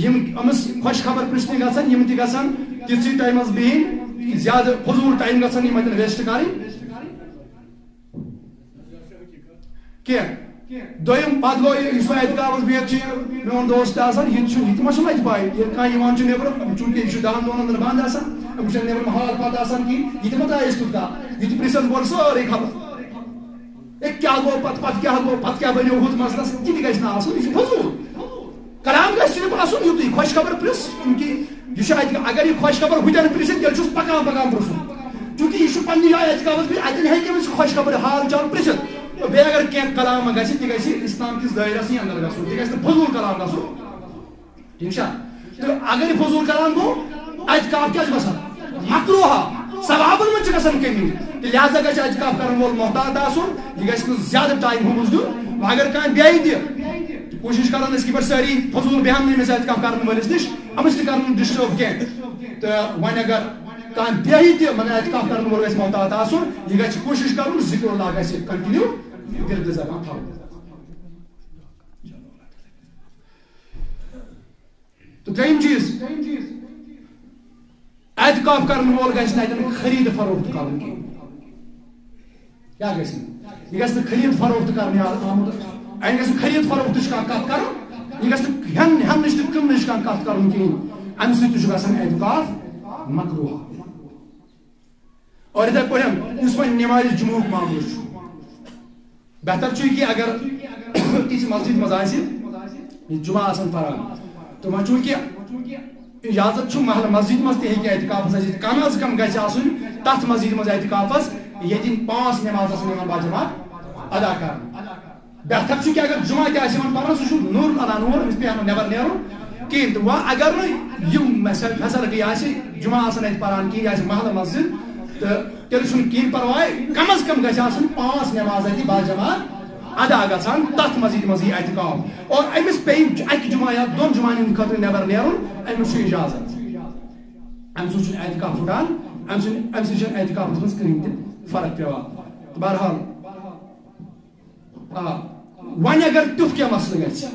یِم أمِس خۄش خبر پرژھنہِ گژھن، یِم تہِ گژھن تِژھٕے ٹایمس بِہِنۍ، زیادٕ فضوٗل ٹایم گژھن یِم اتٮ۪ن ویسٹ کرٕنۍ کینٛہہ۔ دوٚیِم، پتہٕ گوٚو یہِ، یُس وۄنۍ اعتکافس بِہِتھ چھُ، یہِ میون دوست تہِ آسان، یہِ تہِ چھُ، یہِ تہِ ما چھُ لتہِ پاے، ییٚلہِ کانٛہہ یِوان چھُ نیبرٕ، چوٗنٛکہِ یہِ چھُ دہن دۄہن اندر بنٛد آسان، أمِس چھُنہٕ نیبرٕ ماحول پتہ آسان کِہیٖنۍ، یہِ تہِ ما ترٛایہِ اَسہِ تیُتھ کانٛہہ، یہِ تہِ پرژھٮ۪س گۄڈٕ سٲرٕے خبر۔ ہے، کیٛاہ گوٚو پتہٕ، پتہٕ کیٛاہ گوٚو، پتہٕ کیٛاہ بنیو ہُتھ مسلس، تہِ تہِ گژھِ نہٕ آسُن، یہِ چھُ فضوٗل۔ کلام گژھِ صرف آسُن یُتُے، خۄش خبر پرژھ، چوٗنٛکہِ یہِ چھُ اَتہِ، اگر یہِ خۄش خبر ہُتٮ۪ن پرژھِ، تیٚلہِ چھُس پکان پکان پرژھُن، چوٗنٛکہِ یہِ چھُ پننہِ جایہِ اعتکافس منٛز، اَتٮ۪ن ہیٚکہِ أمِس خۄش خبر حال چال پرژھِتھ۔ تہٕ بیٚیہِ اگر کینٛہہ کلام گژھِ، تہِ گژھِ اسلام کِس دٲیرس نٕے اندر گژھُن، تہِ گژھِ نہٕ فضوٗل کلام گژھُن۔ ٹھیٖک چھا؟ تہٕ اگر یہِ فضوٗل کلام گوٚو، اعتکاف کیٛاہ چھُ گژھان؟ مکروہ۔ ثوابن منٛز چھِ گژھان کمی، تہٕ لہذا گژھِ اعتکاف کرن وول محتاط آسُن، یہِ گژھِ نہٕ زیادٕ ٹایم ہُمِس دیُن۔ وۄنۍ اگر کانٛہہ بیٚہہِ تہِ، تہٕ کوٗشِش کران أسۍ کہِ پٮ۪ٹھ سٲری فضوٗل بیٚہن نہٕ أمِس اعتکاف کرن وٲلِس نِش، أمِس تہِ کرن نہٕ ڈسٹرب کینٛہہ۔ تہٕ وۄنۍ اگر کانٛہہ بیٚہہِ تہِ، مگر اعتکاف کرن وول گژھِ محتاط آسُن، یہِ گژھِ کوٗشِش کرُن ذکر اللہ گژھِ کنٹینیو ورد زبان تھاوُن۔ تہٕ ترٛیٚیِم چیٖز، اعتکاف کرن وول گژھِ نہٕ اَتٮ۪ن خرید فروخت کرُن کینٛہہ۔ کیٛاہ گژھِ نہٕ؟ یہِ گژھِ نہٕ خرید فروخت کرنہِ آ-، آمُت۔ اَتہِ گژھِ نہٕ خرید فروختٕچ کانٛہہ کتھ کرُن۔ یہِ گژھِ نہٕ ہٮ۪ن-، ہٮ۪نٕچ تہٕ کٕننٕچ کانٛہہ کتھ کرُن کِہیٖنۍ۔ اَمہِ سۭتۍ تہِ چھُ گژھان اعتکاف مکروہ۔ اور یِتھے پٲٹھۍ یُس وۄنۍ نمازِ جمعہُک معاملہٕ چھُ، بہتر چھُ یہِ کہِ اگر تِژھ مسجد منٛز آسہِ، یہِ جمعہ آسان پران، تہٕ وۄنۍ چوٗنٛکہِ اجازت چھُ محلہٕ مسجد منٛز تہِ ہیٚکہِ اعتکافس ٲسِتھ، کم از کم گژھِ آسُن تتھ مسجد منٛز اعتکافس، ییٚتہِ پانٛژھ نماز آسن یِوان باجماعت ادا کرنہٕ۔ بہتر چھُ کہِ اگر جمعہ تہِ آسہِ یِوان پرنہٕ، سُہ چھُ نور الانور، أمِس پیٚیہِ نہٕ نٮ۪بر نیرُن کِہیٖنۍ۔ تہٕ وۄنۍ اگر نہٕ یِم فیسلٹی آسہِ، جمعہ آسن اَتہِ پران کِہیٖنۍ، یہِ آسہِ محلہٕ مسجد، تہٕ تیٚلہِ چھُنہٕ کِہیٖنۍ پرواے، کم از کم گژھِ آسُن پانٛژھ نٮ۪ماز اَتہِ باجماعت ادا گژھان، تتھ مسجد منٛز یی اعتکاف۔ اور أمِس پیٚیہِ اکہِ جمعہ یا دۄن جمعن ہٕنٛدِ خٲطرٕ نٮ۪بر نیرُن، أمِس چھُ اجازت۔ اَمہِ سۭتۍ چھُنہٕ اعتکاف پھُٹان، اَمہِ سۭتۍ، اَمہِ سۭتۍ چھُنہٕ اعتکافس منٛز کِہیٖنۍ تہِ فرق پٮ۪وان۔ بہرحال، آ، وۄنۍ اگر تیُتھ کینٛہہ مسلہٕ گژھِ،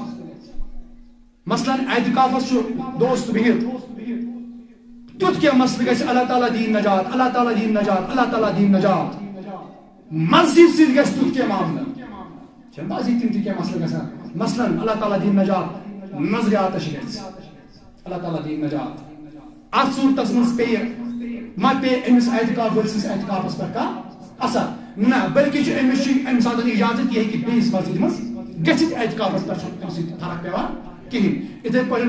مثلاً اعتکافس چھُ دوست بِہِتھ، تیُتھ کینٛہہ مسلہٕ گژھِ، اللہ تعالیٰ دِیِن نجات، اللہ تعالیٰ دِیِن نجات، اللہ تعالیٰ دِیِن نجات۔ مسجد سۭتۍ گژھِ تیُتھ کینٛہہ معاملہٕ۔ چھَنہٕ بازی تِم تہِ کینٛہہ مسلہٕ گژھان۔ مثلاً اللہ تعالیٰ دِیِن نجات، نظریاتس گژھِ۔ اللہ تعالیٰ دِیِن نجات۔ اتھ صورتس منٛز پیٚیہِ، ما پیٚیہِ أمِس اعتکاف وٲلۍ سٕنٛدِس اعتکافس پٮ۪ٹھ کانٛہہ اثر؟ نہ، بلکہِ چھُ أمِس چھُ اَمہِ ساتہٕ اجازت یہِ ہیٚکہِ بیٚیِس مسجدِ منٛز گٔژھِتھ، اعتکافس پٮ۪ٹھ چھُنہٕ اَمہِ سۭتۍ فرق پٮ۪وان کِہیٖنۍ۔ یِتھے پٲٹھۍ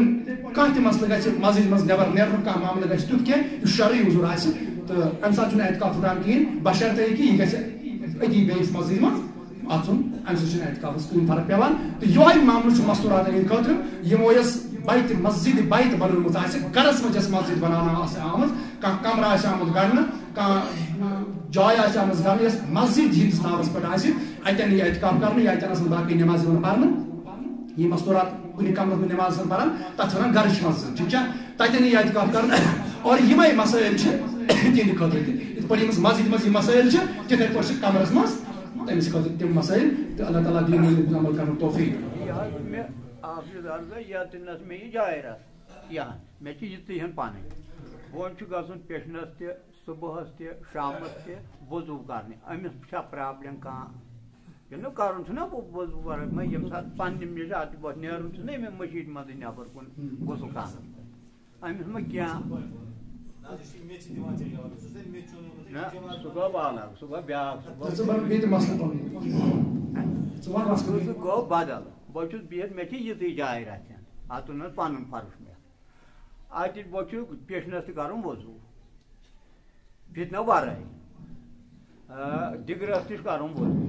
کانٛہہ تہِ مسلہٕ گژھِ مسجدِ منٛز نٮ۪بر نیرُن، کانٛہہ معاملہٕ گژھِ تیُتھ کینٛہہ یُس شرعی عذر آسہِ، تہٕ اَمہِ ساتہٕ چھُنہٕ اعتکاف پھُٹان کِہیٖنۍ، بشرطیکہِ یہِ گژھِ أتی بیٚیِس مسجدِ منٛز اَژُن، اَمہِ سۭتۍ چھُنہٕ اعتکافَس کٕہٕنۍ فرق پٮ۪وان۔ تہٕ یِہوٚے معاملہٕ چھُ مستوٗراتَن ہِنٛدِ خٲطرٕ، یِمو یۄس بیت مسجد، بیت بَنٲومٕژ آسہِ، گَرَس منٛز یۄس مسجد بَناونہٕ آسہِ آمٕژ، کانٛہہ کَمرٕ آسہِ آمُت گَنٛڈنہٕ، کانٛہہ جاے آسہِ آمٕژ گَنٛڈنہٕ، یۄس مسجد ہِنٛدِس ناوَس پٮ۪ٹھ آسہِ، اَتٮ۪ن یی اعتکاف کَرنہٕ یا اَتٮ۪ن آسَن باقٕے نٮ۪مازِ یِوان پَرنہٕ۔ یہِ مستوٗرات کُنہِ کَمرَس منٛز نٮ۪ماز آسَن پَران، تَتھ چھِ وَنان گَرٕچ مسجد، ٹھیٖک چھا؟ تَتٮ۪ن یی اعتکاف کَرنہٕ۔ اور یِمَے مسٲیِل چھِ تِہِنٛدِ خٲطرٕ تہِ۔ یِتھ پٲٹھۍ ییٚمِس مسجد منٛز یِم مسٲیِل چھِ، تِتھَے پٲٹھۍ چھِ کَمرَس منٛز تٔمِس خٲطرٕ تِم مسٲیِل تہٕ اللہ تعالیٰ دِیِن وۄنۍ عمل کَرنُک توفیٖق۔ یہِ حظ مےٚ اَکھ چیٖز عرض، یَتھ دِنَس مےٚ یہِ جاے رَژھ، یہِ ہن، مےٚ چھِ یہِ تِہَن پَنٕنۍ۔ بہٕ چھُ گژھُن پیشنَس تہِ، صُبحَس تہِ، شامَس تہِ وضوٗ کَرنہِ۔ أمِس چھا پرٛابلِم کانٛہہ؟ یہِ نہٕ کَرُن چھُنہ وۄنۍ وضوٗ وَرٲے، مہ ییٚمہِ ساتہٕ پَنٕنہِ مِجہِ اَتھ پٮ۪ٹھ نیرُن چھُنہ ییٚمہِ مٔشیٖد منٛزٕے نٮ۪بَر کُن غسل کَرُن۔ أمِس ما کینٛہہ؟ نہ، سُہ گوٚو الگ، سُہ گوٚو بیٛاکھ، سُہ گوٚو ژٕ وَن بیٚیہِ تہِ مسلہٕ پَنُن۔ ژٕ وَن مسلہٕ۔ سُہ گوٚو بدل۔ بہٕ چھُس بِہِتھ، مےٚ چھِ یِژٕے جاے رَژھِ ہن۔ اَتھ تُل نہٕ پَنُن فرٕض مےٚ۔ اَتہِ بہٕ چھُس پیشنَس تہِ کَرُن وضوٗ۔ فتنہٕ ورٲے۔ آ، دِگرَس تہِ چھُ کَرُن وضوٗ۔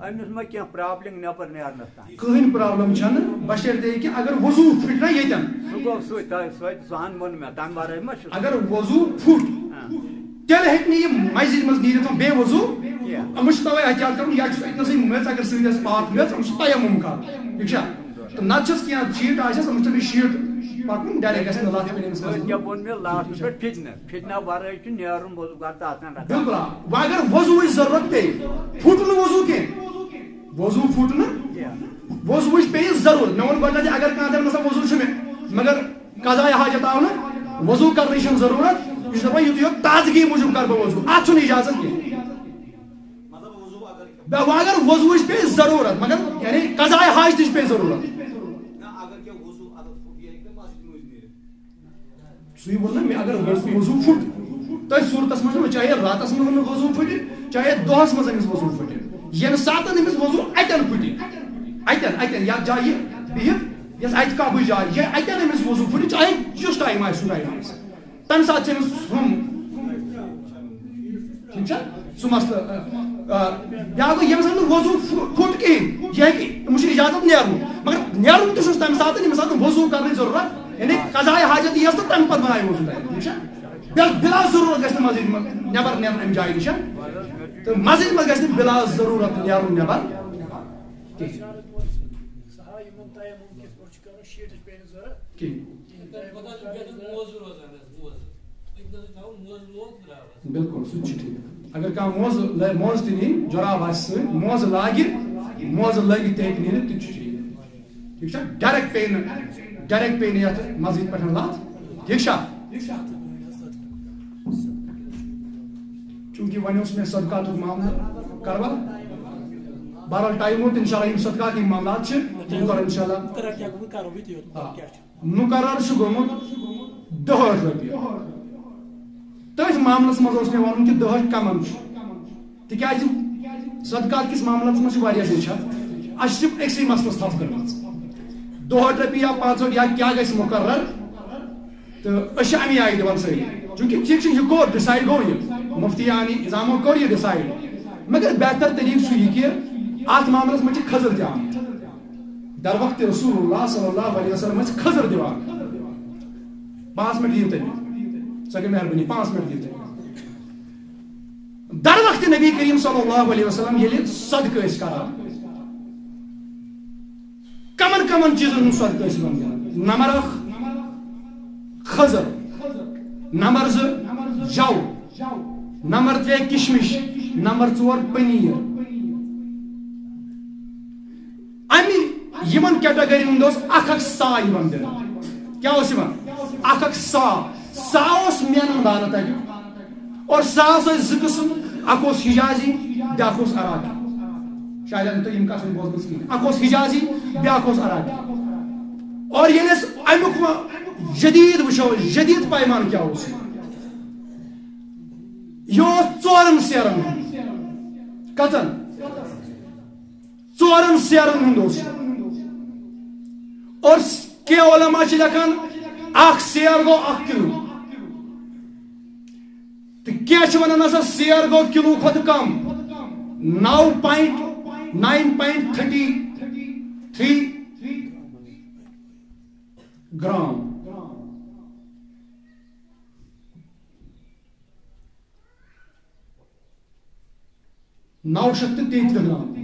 أمِس ما کینٛہہ پرابلم نٮ۪بر نیرنَس تام؟ کٕہٕنۍ پرابلم چھَنہٕ، بشرطے کہِ اگر وضوٗ پھٕٹہِ نا ییٚتٮ۪ن۔ سُہ گوٚو سُے، تۄہہِ، سُہ، سُہ ہن ووٚن مےٚ، تَمہِ ورٲے ما چھُ؟ اگر وضوٗ پھُٹ، ہاں۔ تیٚلہِ ہیٚکہِ نہٕ یہِ مسجد منٛز نیٖرِتھ بیٚیہِ وضوٗ۔ کینٛہہ۔ أمِس چھُ تَوَے احتیاط کَرُن، یا چھُس أتنَسٕے میٚژ اگر سۭتۍ آسہِ پاک میٚژ، أمِس چھُ تَیَمُم کَرُن۔ ٹھیٖک چھا؟ تہٕ نَتہٕ چھَس کینٛہہ شیٖٹ آسٮ۪س، أمِس چھُ تٔمِس شیٖٹ پَکُن، ڈایریکٹ گژھِ نہٕ لَتھ پٮ۪ٹھ أمِس منٛز۔ ژےٚ ووٚن مےٚ لاسٹَس پٮ۪ٹھ فتنہٕ۔ فتنہٕ وَرٲے چھُ نیرُن وضوٗ گرٕ تہٕ اَژَن رَٹان۔ بِلکُل آ۔ وۄنۍ اگر وضوٗوٕچ ضروٗرت پیٚیہِ، پھُٹ نہٕ وضوٗ کینٛہہ۔ وضوٗ پھُٹ نہٕ۔ کینٛہہ۔ وضوٗوٕچ پیٚیہِ ضروٗرت۔ مےٚ ووٚن گۄڈٕنٮ۪تھٕے، اگر کانٛہہ دَپہِ، "نہ سا، وضوٗ چھُ مےٚ، مگر قضایہِ حاجت آو نہٕ، وضوٗ کَرنٕچ چھَنہٕ ضروٗرت"، یہِ چھُ دَپان، "یُتُے یوت تازگی موٗجوٗب کَرٕ بہٕ وضوٗ"، اَتھ چھُنہٕ اِجازت کینٛہہ۔ بہ-، وۄنۍ اگر وضوٗوٕچ پیٚیہِ ضروٗرت، مگر یعنی قضایہِ حاجتٕچ پیٚیہِ ضروٗرت۔ سُے ووٚن نہ مےٚ، اگر وضوٗ، وضوٗ پھُٹ، تٔتھۍ صوٗرتس منٛز نہٕ، چاہے راتس منٛز نہٕ وضوٗ پھُٹہِ، چاہے دۄہس منٛز أمِس وضوٗ پھُٹہِ، ییٚمہِ ساتن أمِس وضوٗ اَتٮ۪ن پھُٹہِ، اَتٮ۪ن، اَتٮ۪ن، یَتھ جایہِ بِہِتھ، یۄس اعتکافٕچ جاے چھےٚ، اَتٮ۪ن أمِس وضوٗ پھُٹہِ، چاہے یُس ٹایم آسہِ، سُہ ٹایم آسہِ۔ تَمہِ ساتہٕ چھِ أمِس ہُم، ٹھیٖک چھا؟ سُہ مسلہٕ، آ، آ، بیٛاکھ گوٚو، ییٚمہِ ساتہٕ نہٕ وضوٗ پھُ-، پھُٹ کِہیٖنۍ، یہِ ہیٚکہِ، أمِس چھُ اِجازت نیرنُک، مگر نیرُن تہِ چھُس تَمہِ ساتہٕ، ییٚمہِ ساتہٕ نہٕ وضوٗ کَرنٕچ ضروٗرت، یعنی قضایہِ حاجت یِیَس تہٕ تَمہِ پَتہٕ بَنایہِ وضوٗ تَتہِ، ٹھیٖک چھا؟ بِل-، بِلا ضروٗرت گژھِ نہٕ مسجد منٛز نٮ۪بر نیرُن اَمہِ جایہِ نِش، تہٕ مسجد منٛز گژھِ نہٕ بِلا ضروٗرت نیرُن نٮ۪بر کِہیٖنۍ۔ کِہیٖنۍ۔ بِلکُل، سُہ تہِ چھُ ٹھیٖک۔ اگر کانٛہہ موزٕ لَ-، موزٕ تہِ نِیہِ، جوراب آسہِ سۭتۍ، موزٕ لاگہِ، موزٕ لٲگِتھ تہِ ہیٚکہِ نِتھ، تہِ چھُ ٹھیٖک۔ ٹھیٖک چھا؟ ڈایریکٹ پیٚیہِ نہٕ، ڈایریکٹ پیٚیہِ نہٕ یَتھ مسجد پٮ۪ٹھ لَتھ۔ ٹھیٖک چھا؟ چوٗنٛکہِ وۄنۍ اوس مےٚ صدقاتُک معاملہٕ کَروا۔ بہرحال، ٹایم ووت، اِنشاءاللہ یِم صدقات، یِم معاملات چھِ، تِم کَرو اِنشاءاللہ۔ آ۔ مُقرر چھُ گوٚمُت دُہٲٹھ رۄپیہِ۔ تٔتھۍ معاملَس منٛز اوس مےٚ وَنُن کہِ دُہٲٹھ کَمَن چھُ، تِکیٛازِ صدقات کِس معاملَس منٛز چھِ واریاہ زیچھر۔ اَسہِ چھِ أکسٕے مسلَس تھپھ کٔرمٕژ۔ دُہٲٹھ رۄپیہِ یا پانٛژھ ٲٹھ یا کیٛاہ گژھِ مُقرر، تہٕ أسۍ چھِ اَمی آیہِ دِوان سٲری۔ چوٗنٛکہِ ٹھیٖک چھُ، یہِ کوٚر، ڈِسایڈ گوٚو یہِ، مُفتیانِ اِزامو کوٚر یہِ ڈِسایڈ، مگر بہتر طریٖقہٕ چھُ یہِ کہِ اَتھ معاملَس منٛز چھِ کھٔزٕر تہِ آمٕتۍ۔ در وقت رسول اللہ صلی اللہ علیہ وسلم ٲسۍ کھٔزٕر دِوان۔ پانٛژھ منٹ دِیِو تُہۍ مےٚ۔ سۄ گٔے مہربٲنی، پانٛژھ منٹ دِیِو تُہۍ مےٚ۔ در وقت نبی کریم صلی اللہ علیہ وسلم ییٚلہِ صدقہٕ ٲسۍ کران، کمن کمن چیٖزن ہُنٛد صدقہٕ ٲسۍ یِوان دِنہٕ؟ نمبر اکھ، کھٔزٕر۔ نمبر زٕ، جَو۔ نمبر ترٛےٚ، کِشمِش۔ نمبر ژور، پٔنیٖر۔ اَمہِ، یِمن کیٹگری ہُنٛد اوس اکھ اکھ صاع یِوان دِنہٕ۔ کیٛاہ اوس یِوان؟ اکھ اکھ صاع۔ صاع اوس مینن بانہٕ تَتہِ۔ اور صاع ٲسۍ زٕ قٕسم، اکھ اوس حجازی، بیٛاکھ اوس عراقی۔ شاید آسہِ نہٕ تۄہہِ یِم کتھٕ وۄنۍ بوزمٕژ کِہیٖنۍ۔ اکھ اوس حجازی، بیٛاکھ اوس عراقی۔ اور ییٚلہِ أسۍ اَمیُک وۄنۍ جدید وٕچھو، جدید پیمانہٕ کیٛاہ اوس یہِ؟ یہِ اوس ژورن سیرن ہُنٛد۔ کٔژن؟ ژورن سیرن ہُنٛد اوس یہِ۔ اور کینٛہہ علماء چھِ لیکھان، اکھ سیر گوٚو اکھ کِلوٗ۔ تہٕ کینٛہہ چھِ وَنان، نہ سا، سیر گوٚو کِلوٗ کھۄتہٕ کم، نَو point nine point thirty three gram. نو شیٚتھ تہٕ تیٚیہِ ترٕٛہ گرام۔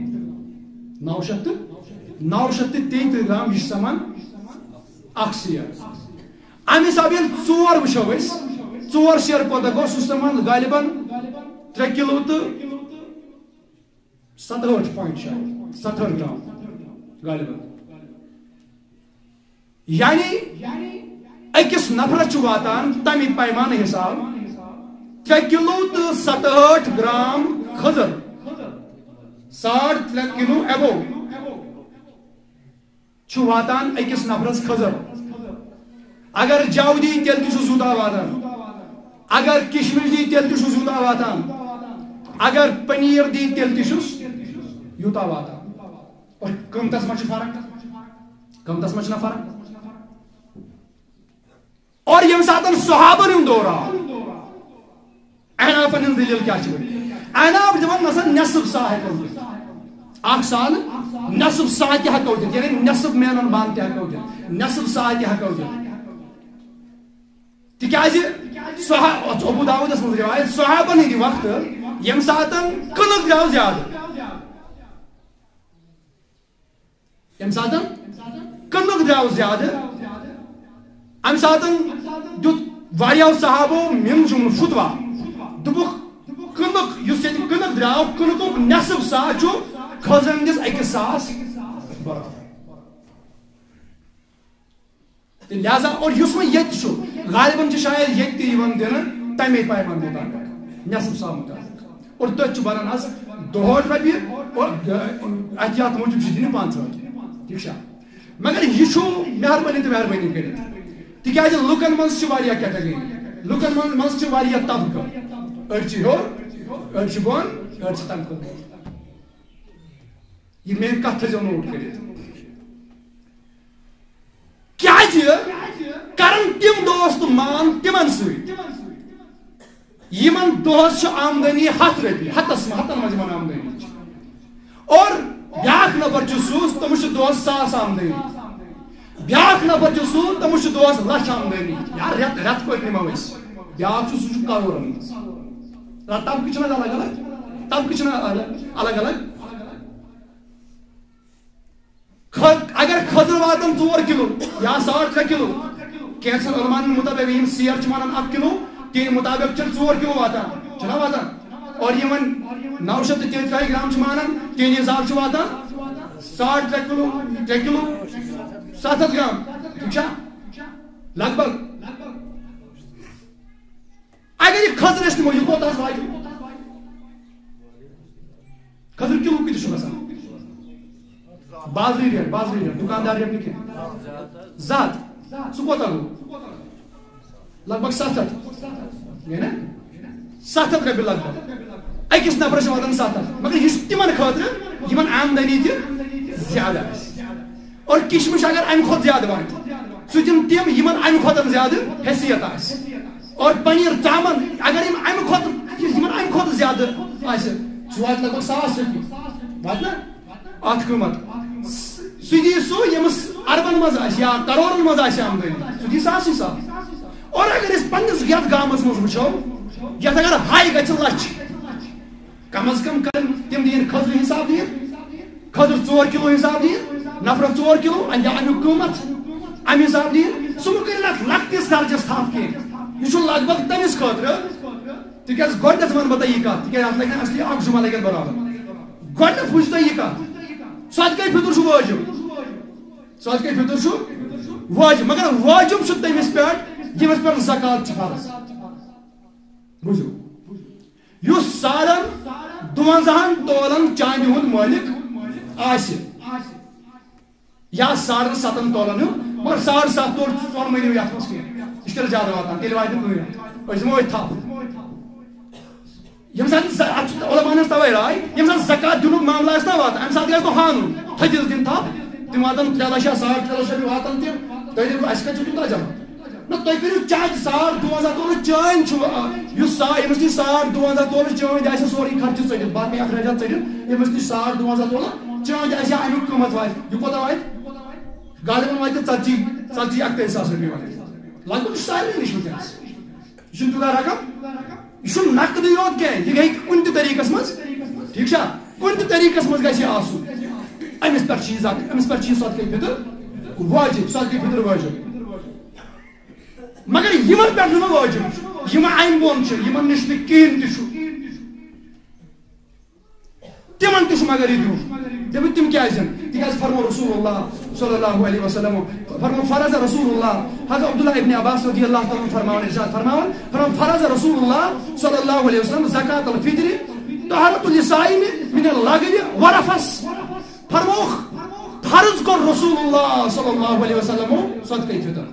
نو شیٚتھ تہٕ، نو شیٚتھ تہٕ تیٚیہِ ترٕٛہ گرام، یہِ چھُ سمان اکھ سیر۔ اَمہِ حساب ییٚلہِ ژور وٕچھو أسۍ، ژور سیر کوتاہ گوٚو؟ سُہ چھُ سمان غالباً ترٛےٚ کِلوٗ تہٕ ستہٕ ہٲٹھ point شاید، ستہٕ ہٲٹھ گرام غالباً۔ یعنی أکِس نفرس چھُ واتان تَمہِ پیمانہٕ حساب ترٛےٚ کِلوٗ تہٕ ستہٕ ہٲٹھ گرام کھٔزٕر، ساڑ ترٛےٚ کِلوٗ above چھُ واتان أکِس نفرس کھٔزٕر۔ اگر جَو دی، تیٚلہِ تہِ چھُس یوٗتاہ واتان۔ اگر کِشمِش دی، تیٚلہِ تہِ چھُس یوٗتاہ واتان۔ اگر پٔنیٖر دی، تیٚلہِ تہِ چھُس یوٗتاہ واتان۔ اور قۭمتس منٛز چھِ فرق، قۭمتس منٛز چھِنہ فرق؟ اور ییٚمہِ ساتہٕ صحابن ہُنٛد دور آو، اعنافن ہٕنٛز دٔلیٖل کیٛاہ چھِ؟ اعناف دِوان مثلاً نصف صاع ہٮ۪کو دِتھ۔ اکھ صاع نہٕ، نصف صاع تہِ ہٮ۪کو دِتھ، یعنی نصف مینن بان تہِ ہٮ۪کو دِتھ، نصف صاع تہِ ہٮ۪کو دِتھ۔ تِکیٛازِ صحا-، ابو داوودس منٛز روایت، صحابن ہٕنٛدِ وقتہٕ ییٚمہِ ساتہٕ کٕنٕک درٛاو زیادٕ، ییٚمہِ ساتہٕ کٕنٕک درٛاو زیادٕ، اَمہِ ساتہٕ دیُت واریاہو صحابو من جملہٕ فتوا، دوٚپُکھ، کٕنٕک، یُس ییٚتہِ کٕنٕک درٛاو، کٕنٕکُک نصف صاع چھُ کھٔزرَن ہٕنٛدِس أکِس صاعس برابر۔ تہٕ لہذا، اور یُس وۄنۍ ییٚتہِ چھُ، غالباً چھُ شاید ییٚتہِ تہِ یِوان دِنہٕ تَمے پیمانہٕ مُطابق، نصف صاع مُطابق۔ اور تٔتھۍ چھُ بَنان آز دُہٲٹھ رۄپیہِ، اور، احتیاط موٗجوٗب چھِ دِنہِ پانٛژھ رۄپیہِ۔ ٹھیٖک چھا؟ مگر یہِ چھُ مہربٲنی تہٕ مہربٲنی کٔرِتھ، تِکیٛازِ لُکَن منٛز چھِ واریاہ category، لُکَن منٛز، منٛز چھِ واریاہ طبقہٕ، أڑۍ چھِ ہیوٚر، أڑۍ چھِ بۄن، أڑۍ چھِ تَمہِ کھۄتہٕ بۄن۔ یہِ میٲنۍ کتھ تھٲیزیو note کٔرِتھ۔ کیازِ کرن تِم دوست مان تِمن سۭتۍ، یِمن دۄہس چھِ آمدنی ہتھ رۄپیہِ، ہتس، ہتن منٛز یِمن آمدنی چھِ۔ اور بیاکھ نفر چھُ سُہ، تٔمِس چھِ دۄہس ساس آمدنی۔ بیاکھ نفر چھُ سُہ، تٔمِس چھِ دۄہس لچھ آمدنی۔ یار، رٮ۪تھ، رٮ۪تھ پٲٹھۍ نِمو أسۍ۔ بیاکھ چھُ، سُہ چھُ کرورن منٛز۔ طبقہٕ چھِنہٕ الگ الگ، طبقہٕ چھِنہٕ الگ الگ۔ کھٔ-، اگر کھٔزٕر واتن ژور کِلوٗ یا ساڑ ترٛےٚ کِلوٗ، کینٛژن علماہن مُطٲبِق، یِم سیر چھِ مانان اکھ کِلوٗ، تِہنٛدِ مُطٲبِق چھِ ژور کِلوٗ واتان، چھُنہ واتان؟ اور یِمن نو شیٚتھ تہٕ تیٚتٲجی گرام چھِ مانان، تِہنٛدِ حساب چھِ واتان ساڑ ترٛےٚ کِلوٗ، ترٛےٚ کِلوٗ ستھ ہتھ گرام، ٹھیٖک چھا؟ لگ بگ۔ اگر یہِ کھٔزٕر أسۍ نِمو، یہِ کوٗتاہ حظ واتہِ؟ کھٔزٕر کِلوٗ کۭتِس چھُ گژھان؟ بازرٕ ریٹ، بازرٕ ریٹ، دُکاندار ریٹ نہٕ کینٛہہ۔ زٕ ہتھ۔ سُہ کوٗتاہ گوٚو؟ لگ بگ ستھ ہتھ۔ گٔے نا؟ ستھ ہتھ رۄپیہِ لگ بگ۔ أکِس نفرس چھِ واتان ستھ ہتھ۔ مگر یہِ چھُ تِمن خٲطرٕ، یِمن آمدنی تہِ زیادٕ آسہِ۔ اور کشمش اگر امہِ کھۄتہٕ زیادٕ واتہِ، سُہ دِن تِم، یِمن امہِ کھۄتہٕ زیادٕ حیثیت آسہِ۔ اور پنیر ژامن اگر یِم امہِ کھۄتہٕ، یِمن امہِ کھۄتہٕ زیادٕ آسہِ، سُہ واتہِ لگ بگ ساس رۄپیہِ۔ واتہِ نا اتھ قۭمتھ؟ سُہ دی سُہ، ییٚمِس اربن منٛز آسہِ یا کرورن منٛز آسہِ آمدنی، سُہ دی ساسٕے ساس۔ اور اگر أسۍ پننِس یتھ گامس منٛز وٕچھو، یتھ اگر ہاے گژھِ لچھ، کم از کم کرن تِم دِیِن کھٔزرِ حساب دِیِن، کھٔزٕر ژور کِلوٗ حساب دِیِن، نفرس ژور کِلوٗ، یا امیُک قۭمتھ امہِ حساب دِیِن، سُہ مہٕ کٔرِن اتھ لۄکٹِس درجس تھپھ کینٛہہ۔ یہِ چھُ لگ بگ تٔمِس خٲطرٕ، تِکیازِ گۄڈٕنیتھ ونہٕ بہٕ تۄہہِ یہِ کتھ، تِکیازِ اتھ لگہِ نہٕ اصلی اکھ جمعہ لگہِ اتھ برابر۔ گۄڈٕنیتھ وٕچھ تۄہہِ یہِ کتھ، صدقے فطر چھُ وٲجِب، صدقے فطر چھُ وٲجِب، مگر وٲجِب چھُ تٔمِس پٮ۪ٹھ، ییٚمِس پٮ۪ٹھ زکوٰۃ چھِ فرض۔ بوٗزِو، یُس ساڑن دُوَنزاہن تولن چاندِ ہُنٛد مٲلِک آسہِ، یا ساڑن ستن تولن ہُنٛد، مگر ساڑ ستھ تول ژۄن مٲنِو یتھ منٛز کینٛہہ، یہِ چھُ تیٚلہِ زیادٕ واتان، تیٚلہِ واتہِ نہٕ کٕہٕنۍ۔ أسۍ دِمو أتھۍ تھپھ۔ ییٚمہِ ساتہٕ ز-، اتھ چھُ علماہن ہٕنٛز توے راے، ییٚمہِ ساتہٕ زکوٰۃ دِنُک معاملہٕ آسہِ نہ واتان، امہِ ساتہٕ گژھِ نہٕ ہانُن، تھٔجِس دِنۍ تھپھ، تِم واتن ترٛےٚ لچھ یا ساڑ ترٛےٚ لچھ رۄپیہِ واتن تِم، تُہۍ دٔپِو، اسہِ کتہِ چھُ تیوٗتاہ جمع؟ نہ، تُہۍ کٔرِو چیک، ساڑ دُوَنزاہ تولہٕ چٲنۍ چھُ، آ، یُس سا-، ییٚمِس نِش ساڑ دُوَنزاہ تولہٕ چٲنۍ آسہِ، سورُے خرچہٕ ژٔٹِتھ، باقٕے اخراجات ژٔٹِتھ، ییٚمِس نِش ساڑ دُوَنزاہ تولہٕ چٲنۍ آسہِ، اَمیُک قۭمَتھ واتہِ، یہِ کوٗتاہ واتہِ؟ غالباً واتہِ ژَتجی، ژَتجی اَکتٲجی ساس رۄپیہِ واتہِ۔ لگ بگ چھُ سارنٕے نِش وٕنکیٚنَس۔ یہِ چھُنہٕ تیوٗتاہ رقم، یہِ چھُنہٕ نقدٕے یوت کینٛہہ، یہِ ہیٚکہِ کُنہِ تہِ طریٖقَس منٛز، ٹھیٖک چھا؟ کُنہِ تہِ طریٖقَس منٛز گژھِ یہِ آسُن۔ أمِس پٮ۪ٹھ چھِ یہِ زک-، أمِس پٮ۪ٹھ چھِ یہِ صدقے فطر وٲجِب، صدقے فطر وٲجِب۔ مگر یِمن پٮ۪ٹھ نہٕ وۄنۍ وٲجِب، یِم اَمہِ بۄن چھِ، یِمن نِش نہٕ کِہیٖنۍ تہِ چھُ، تِمن تہِ چھُ مگر یہِ دیُن۔ دٔپِو، تِم کیٛازِ دِن؟ تِکیٛازِ فرمو رسول اللہ صلی اللہ علیہ وسلم، فرمو فرض رسول اللہ، حضرت عبداللہ ابن عباس رضی اللہ تعالیٰ عنہ فرماوان، ارشاد فرماوان، فرمو فرض رسول اللہ صلی اللہ علیہ وسلم زکات الفطر طہرۃ للصائم من اللغو والرفث۔ فرمووُکھ، فرض کوٚر رسول اللہ صلی اللہ علیہ وسلم صدقہ فطر۔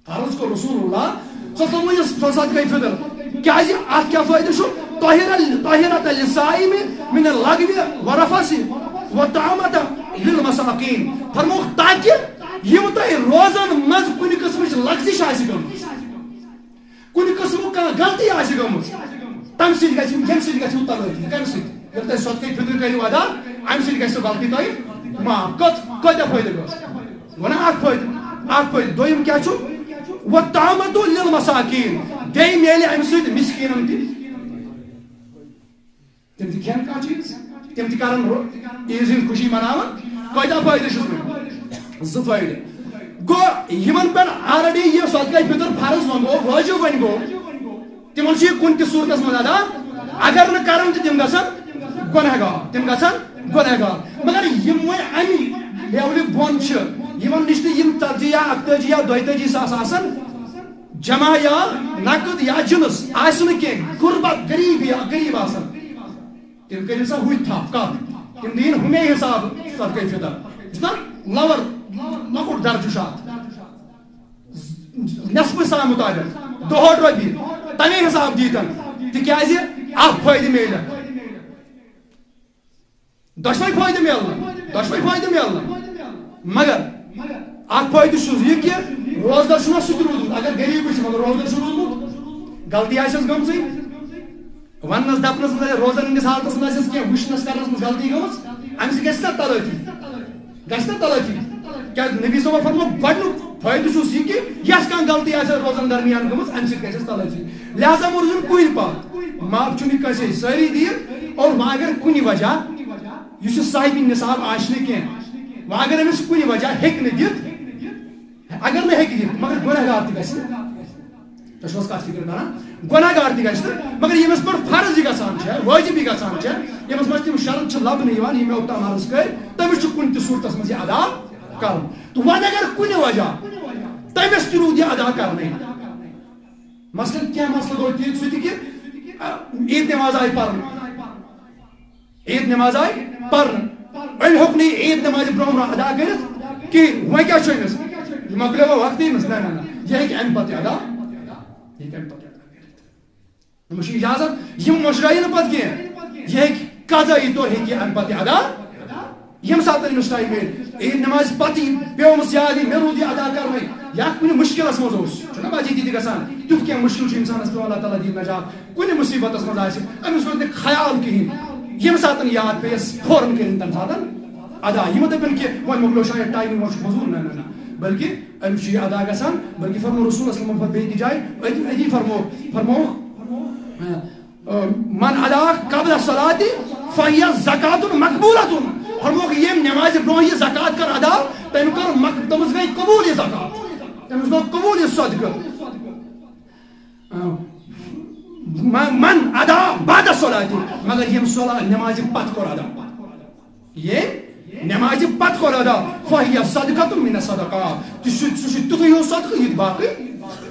فرض کوٚر رسول اللہ صلی اللہ علیہ وسلم یہِ صدقہ فطر۔ کیٛازِ؟ اَتھ کیٛاہ فٲیدٕ چھُ؟ طاہرہ، طاہرۃ للصائم من اللغو والرفث والطعامۃ للمساکین۔ فرمووُکھ، تاکہِ یِم تۄہہِ روزن منٛز کُنہِ قٕسمٕچ لغزش آسہِ گٔمٕژ، کُنہِ قٕسمُک کانٛہہ غلطی آسہِ گٔمٕژ، تَمہِ سۭتۍ گژھِ، ییٚمہِ سۭتۍ گژھِ تلٲفی۔ کَمہِ سۭتۍ؟ ییٚلہِ تۄہہِ صدقے فطر کٔرِو ادا، اَمہِ سۭتۍ گژھِ سۄ غلطی تۄہہِ معاف۔ کٔژ-، کۭتیٛاہ فٲیدٕ گٔژھ؟ گوٚو نا اکھ فٲیدٕ؟ اکھ فٲیدٕ۔ دوٚیِم کیٛاہ چھُ؟ وَطَعَمَةُ لِلْمَسَاکِیٖن۔ بیٚیہِ میلہِ اَمہِ سۭتۍ مِسکیٖنَن تہِ۔ تِم تہِ کھٮ۪ن کانٛہہ چیٖز، تِم تہِ کَرَن رو-، عیٖذ ہٕنٛز خوشی مَناوَن۔ کۭتیٛاہ فٲیدٕ چھُس وۄنۍ؟ زٕ فٲیدٕ۔ گوٚو، یِمَن پٮ۪ٹھ already یہِ صدقے فطر فرض وۄنۍ گوٚو، وٲجِب وۄنۍ گوٚو، تِمن چھُ یہِ کُنہِ تہِ صوٗرتس منٛز ادا۔ اگر نہٕ کرن تہِ تِم گژھن گۄنہگار، تِم گژھن گۄنہگار۔ مگر یِم وۄنۍ اَمہِ levelہِ بۄن چھِ، یِمن نِش نہٕ یِم ژتجی یا اکتٲجی یا دۄیتٲجی ساس آسن جمع یا نقد یا جنس آسہِ نہٕ کینٛہہ، غربت، غریٖبی یا غریٖب آسن، تِم کٔرِو سا ہُتہِ تھپھ کتھ، تِم دِیِن ہُمے حساب صدقے فطر۔ یُس نا lower، لۄکُٹ درجہٕ چھُ اتھ۔ نصفہٕ سا مطابق، ڈۄڑ رۄپیہِ، تَمے حساب دیٖتن، تِکیٛازِ اکھ فٲیدٕ میلہِ۔ دۄشوے فٲیدٕ میلن، دۄشوے فٲیدٕ میلن۔ مگر اکھ فٲیدٕ چھُ یہِ کہِ روزدار چھُنہ سُہ تہِ روٗدمُت، اگر غریٖبٕے چھُ مگر روزدار چھُ روٗدمُت، غلطی آسٮ۪س گٔمژٕے۔ وننس دپنس منٛز آسہِ، روزن ہٕنٛدِس حالتس منٛز آسٮ۪س کینٛہہ وٕچھنس کرنس منٛز غلطی گٔمٕژ، امہِ سۭتۍ گژھِ نہ تلٲفی، گژھِ نہ تلٲفی۔ کیٛازِ نبی صٲبن فرموو، گۄڈٕنیُک فٲیدٕ چھُس یہِ کہِ یۄس کانٛہہ غلطی آسہِ روزن درمیان گٔمٕژ، امہِ سۭتۍ گژھِ اَسہِ تلٲفی۔ لہذا مہٕ روٗزِو کُنہِ پتھ، معاف چھُنہٕ یہِ کٲنٛسے، سٲری دِیِو۔ اور وۄنۍ اگر کُنہِ وجہ یُس یہِ صاحبِ نصاب آسہِ نہٕ کینٛہہ، وۄنۍ اگر أمِس کُنہِ وجہ ہیٚکہِ نہٕ دِتھ، اگر نہٕ ہیٚکہِ دِتھ، مگر گۄنہگار تہِ گژھِ نہٕ۔ تۄہہِ چھُو حظ کَتھ فِکرِ تَران؟ گۄناہگار تہِ گژھِ نہٕ، مگر ییٚمِس پٮ۪ٹھ فرض یہِ گژھان چھےٚ، وٲجِب یہِ گژھان چھےٚ، ییٚمِس منٛز تِم شرط چھِ لَبنہٕ یِوان، یِم مےٚ اوٚتام عرض کٔرۍ، تٔمِس چھُ کُنہِ تہِ صوٗرتَس منٛز یہِ ادا کَرُن۔ تہٕ وۄنۍ اگر کُنہِ وجہ تٔمِس تہِ روٗد یہِ ادا کَرنٕے، مثلاً کینٛہہ مسلہٕ گوٚو تہِ سُہ تہِ کہِ، آ، عیٖد نٮ۪ماز آیہِ پَرنہٕ، عیٖد نٮ۪ماز آیہِ پرنہٕ۔ أمۍ ہیوٚک نہٕ یہِ عیٖد نٮ۪مازِ برونٛہہ برونٛہہ ادا کٔرِتھ کِہیٖنۍ۔ وۄنۍ کیٛاہ چھُ أمِس؟ یہِ مۄکلیو وۄنۍ وقتٕے أمِس۔ نہ، نہ، نہ۔ یہِ ہیٚکہِ اَمہِ پتہٕ تہِ ادا۔ یہِ ہیٚکہِ اَمہِ پتہٕ تہِ ادا کٔرِتھ۔ أمِس چھُ اجازت، یِم مٔشرٲیِو نہٕ پتہٕ کینٛہہ۔ یہِ ہیٚکہِ قضٲیی طور ہیٚکہِ یہِ اَمہِ پتہٕ تہِ ادا۔ ییٚمہِ ساتہٕ أمِس ٹایم میلہِ، عیٖد نٮ۪مازِ پتہٕ یی پیومُت یاد، یہِ مےٚ روٗد یہِ ادا کرنٕے۔ یا کُنہِ مُشکلس منٛز اوس، چھُنہ بجے تہِ تہِ گژھان، تیُتھ کینٛہہ مُشکل چھُ اِنسانس پیوان، اللہ تعالیٰ دِیہِ نجات۔ کُنہِ مُصیٖبتس منٛز آسہِ، أمِس روزِ نہٕ خیال کِہیٖنۍ۔ ییٚمہِ ساتہٕ یاد پیٚیَس، فوراً کٔرِن تَمہِ ساتہٕ ادا۔ یہِ مہٕ دٔپِن کہِ وۄنۍ مۄکلیو شاید ٹایمٕے، وۄنۍ چھُ فضوٗل۔ نہ، نہ، نہ۔ بلکہِ أمِس چھُ یہِ ادا گژھان، بلکہِ فرمو رسول صلی اللہ علیہ وسلم بیٚیہِ تہِ جایہِ، أتی، أتی فرمو، فرمو، آ، آ، من ادا قبل الصلاة فہی زکات مقبولۃ۔ فرموکھ، ییٚمۍ نٮ۪مازِ برونٛہہ یہِ زکات کٔر ادا، تٔمۍ کٔر مق-، تٔمِس گٔے قبوٗل یہِ زکات، تٔمِس گوٚو قبوٗل یہِ صدقہٕ۔ من من ادا بعد الصلاة، مگر ییٚمۍ صلا-، نٮ۪مازِ پتہٕ کوٚر ادا، ییٚمۍ نٮ۪مازِ پتہٕ کوٚر ادا، فہی صدقۃ من الصدقات، تہِ چھُ، سُہ چھُ تیُتھُے ہیوٗ صدقہٕ یُتھ باقٕے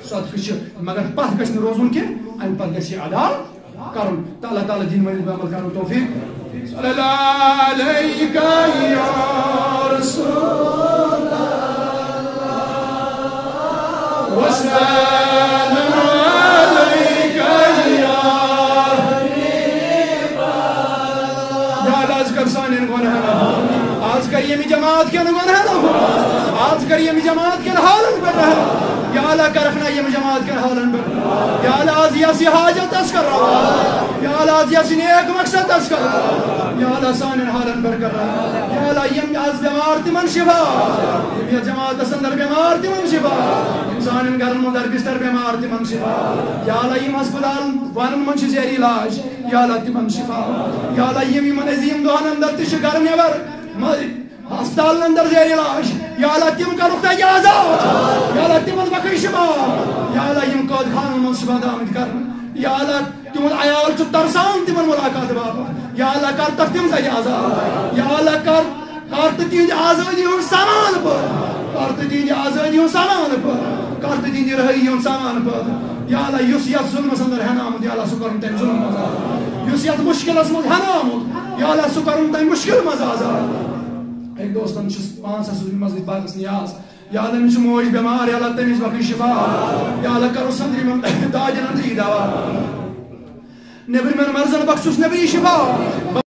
صدقہٕ چھِ، مگر پتھ گژھِ نہٕ روزُن کینٛہہ، اَمہِ پتہٕ گژھِ یہِ ادا کرُن۔ تہٕ اللہ تعالیٰ دِنۍ وۄنۍ عمل کرنُک توفیق۔ صلی اللہ علیک یا رسول اللہ، وسلم علیک یا حبیب اللہ۔ یا اللہ، آز کر سانٮ۪ن گۄناہن عفو۔ آز کر ییٚمہِ جماعت کٮ۪ن گۄناہن عفو۔ آز کر ییٚمہِ جماعت کٮ۪ن حالن پٮ۪ٹھ رحم۔ یا اللہ، کرکھ نا یِم جماعت کٮ۪ن حالن پٮ۪ٹھ۔ یا اللہ، از یس یہِ حاجت تس کر روا۔ یا اللہ، از یس یہِ نیک مقصد تس کر روا۔ یا اللہ، سانٮ۪ن حالن پٮ۪ٹھ کر روا۔ یا اللہ، یِم از بٮ۪مار تِمن شفا۔ یِم یتھ جماعتس اندر بٮ۪مار تِمن شفا۔ یِم سانٮ۪ن گرن منٛز در بستر بٮ۪مار تِمن شفا۔ یا اللہ، یِم ہسپتال ونن منٛز چھِ زیر علاج، یا اللہ، تِمن شفا۔ یا اللہ، یِم یِمن عظیم دۄہن اندر تہِ چھِ گرٕ نٮ۪بر، م-، ہسپتالن اندر زیر علاج، یا اللہ، تِم کرُکھ تۄہہِ آزاد۔ یا اللہ، تِمن بخش شفا۔ یا اللہ، یِم قٲد خانن منٛز چھِ بند آمٕتۍ کرنہٕ، یا اللہ، تِہُنٛد عیال چھُ ترسان تِمن ملاقات باپتھ۔ یا اللہ، کر تۄہہِ تِم تۄہہِ آزاد۔ یا اللہ، کر، کر تہٕ تِہنٛدِ آزٲدی ہُنٛد سامان پٲدٕ۔ کر تہٕ تِہنٛدِ آزٲدی ہُنٛد سامان پٲدٕ۔ کر تہٕ تِہنٛدِ رہٲیی ہُنٛد سامان پٲدٕ۔ یا اللہ، یُس یتھ ظلمس اندر ہٮ۪نہٕ آمُت، یا اللہ، سُہ کرُن تمہِ ظلمہٕ منٛز آزاد۔ یُس یتھ مشکلس منٛز ہٮ۪نہٕ آمُت، یا اللہ، سُہ کرُن تمہِ مشکل منٛز آزاد۔ أکۍ دوستن چھُس پانٛژھ ہتھ رۄپیہِ مسجد باغس نیاز۔ یا اللہ، أمِس چھِ موج بٮ۪مار، یا اللہ، تٔمِس بخش شفا۔ یا اللہ، کرو صدر یِمن دادٮ۪ن اندر یہِ دوا۔ نیٚبرِمٮ۪ن مرضن بخشُس نبی شفا۔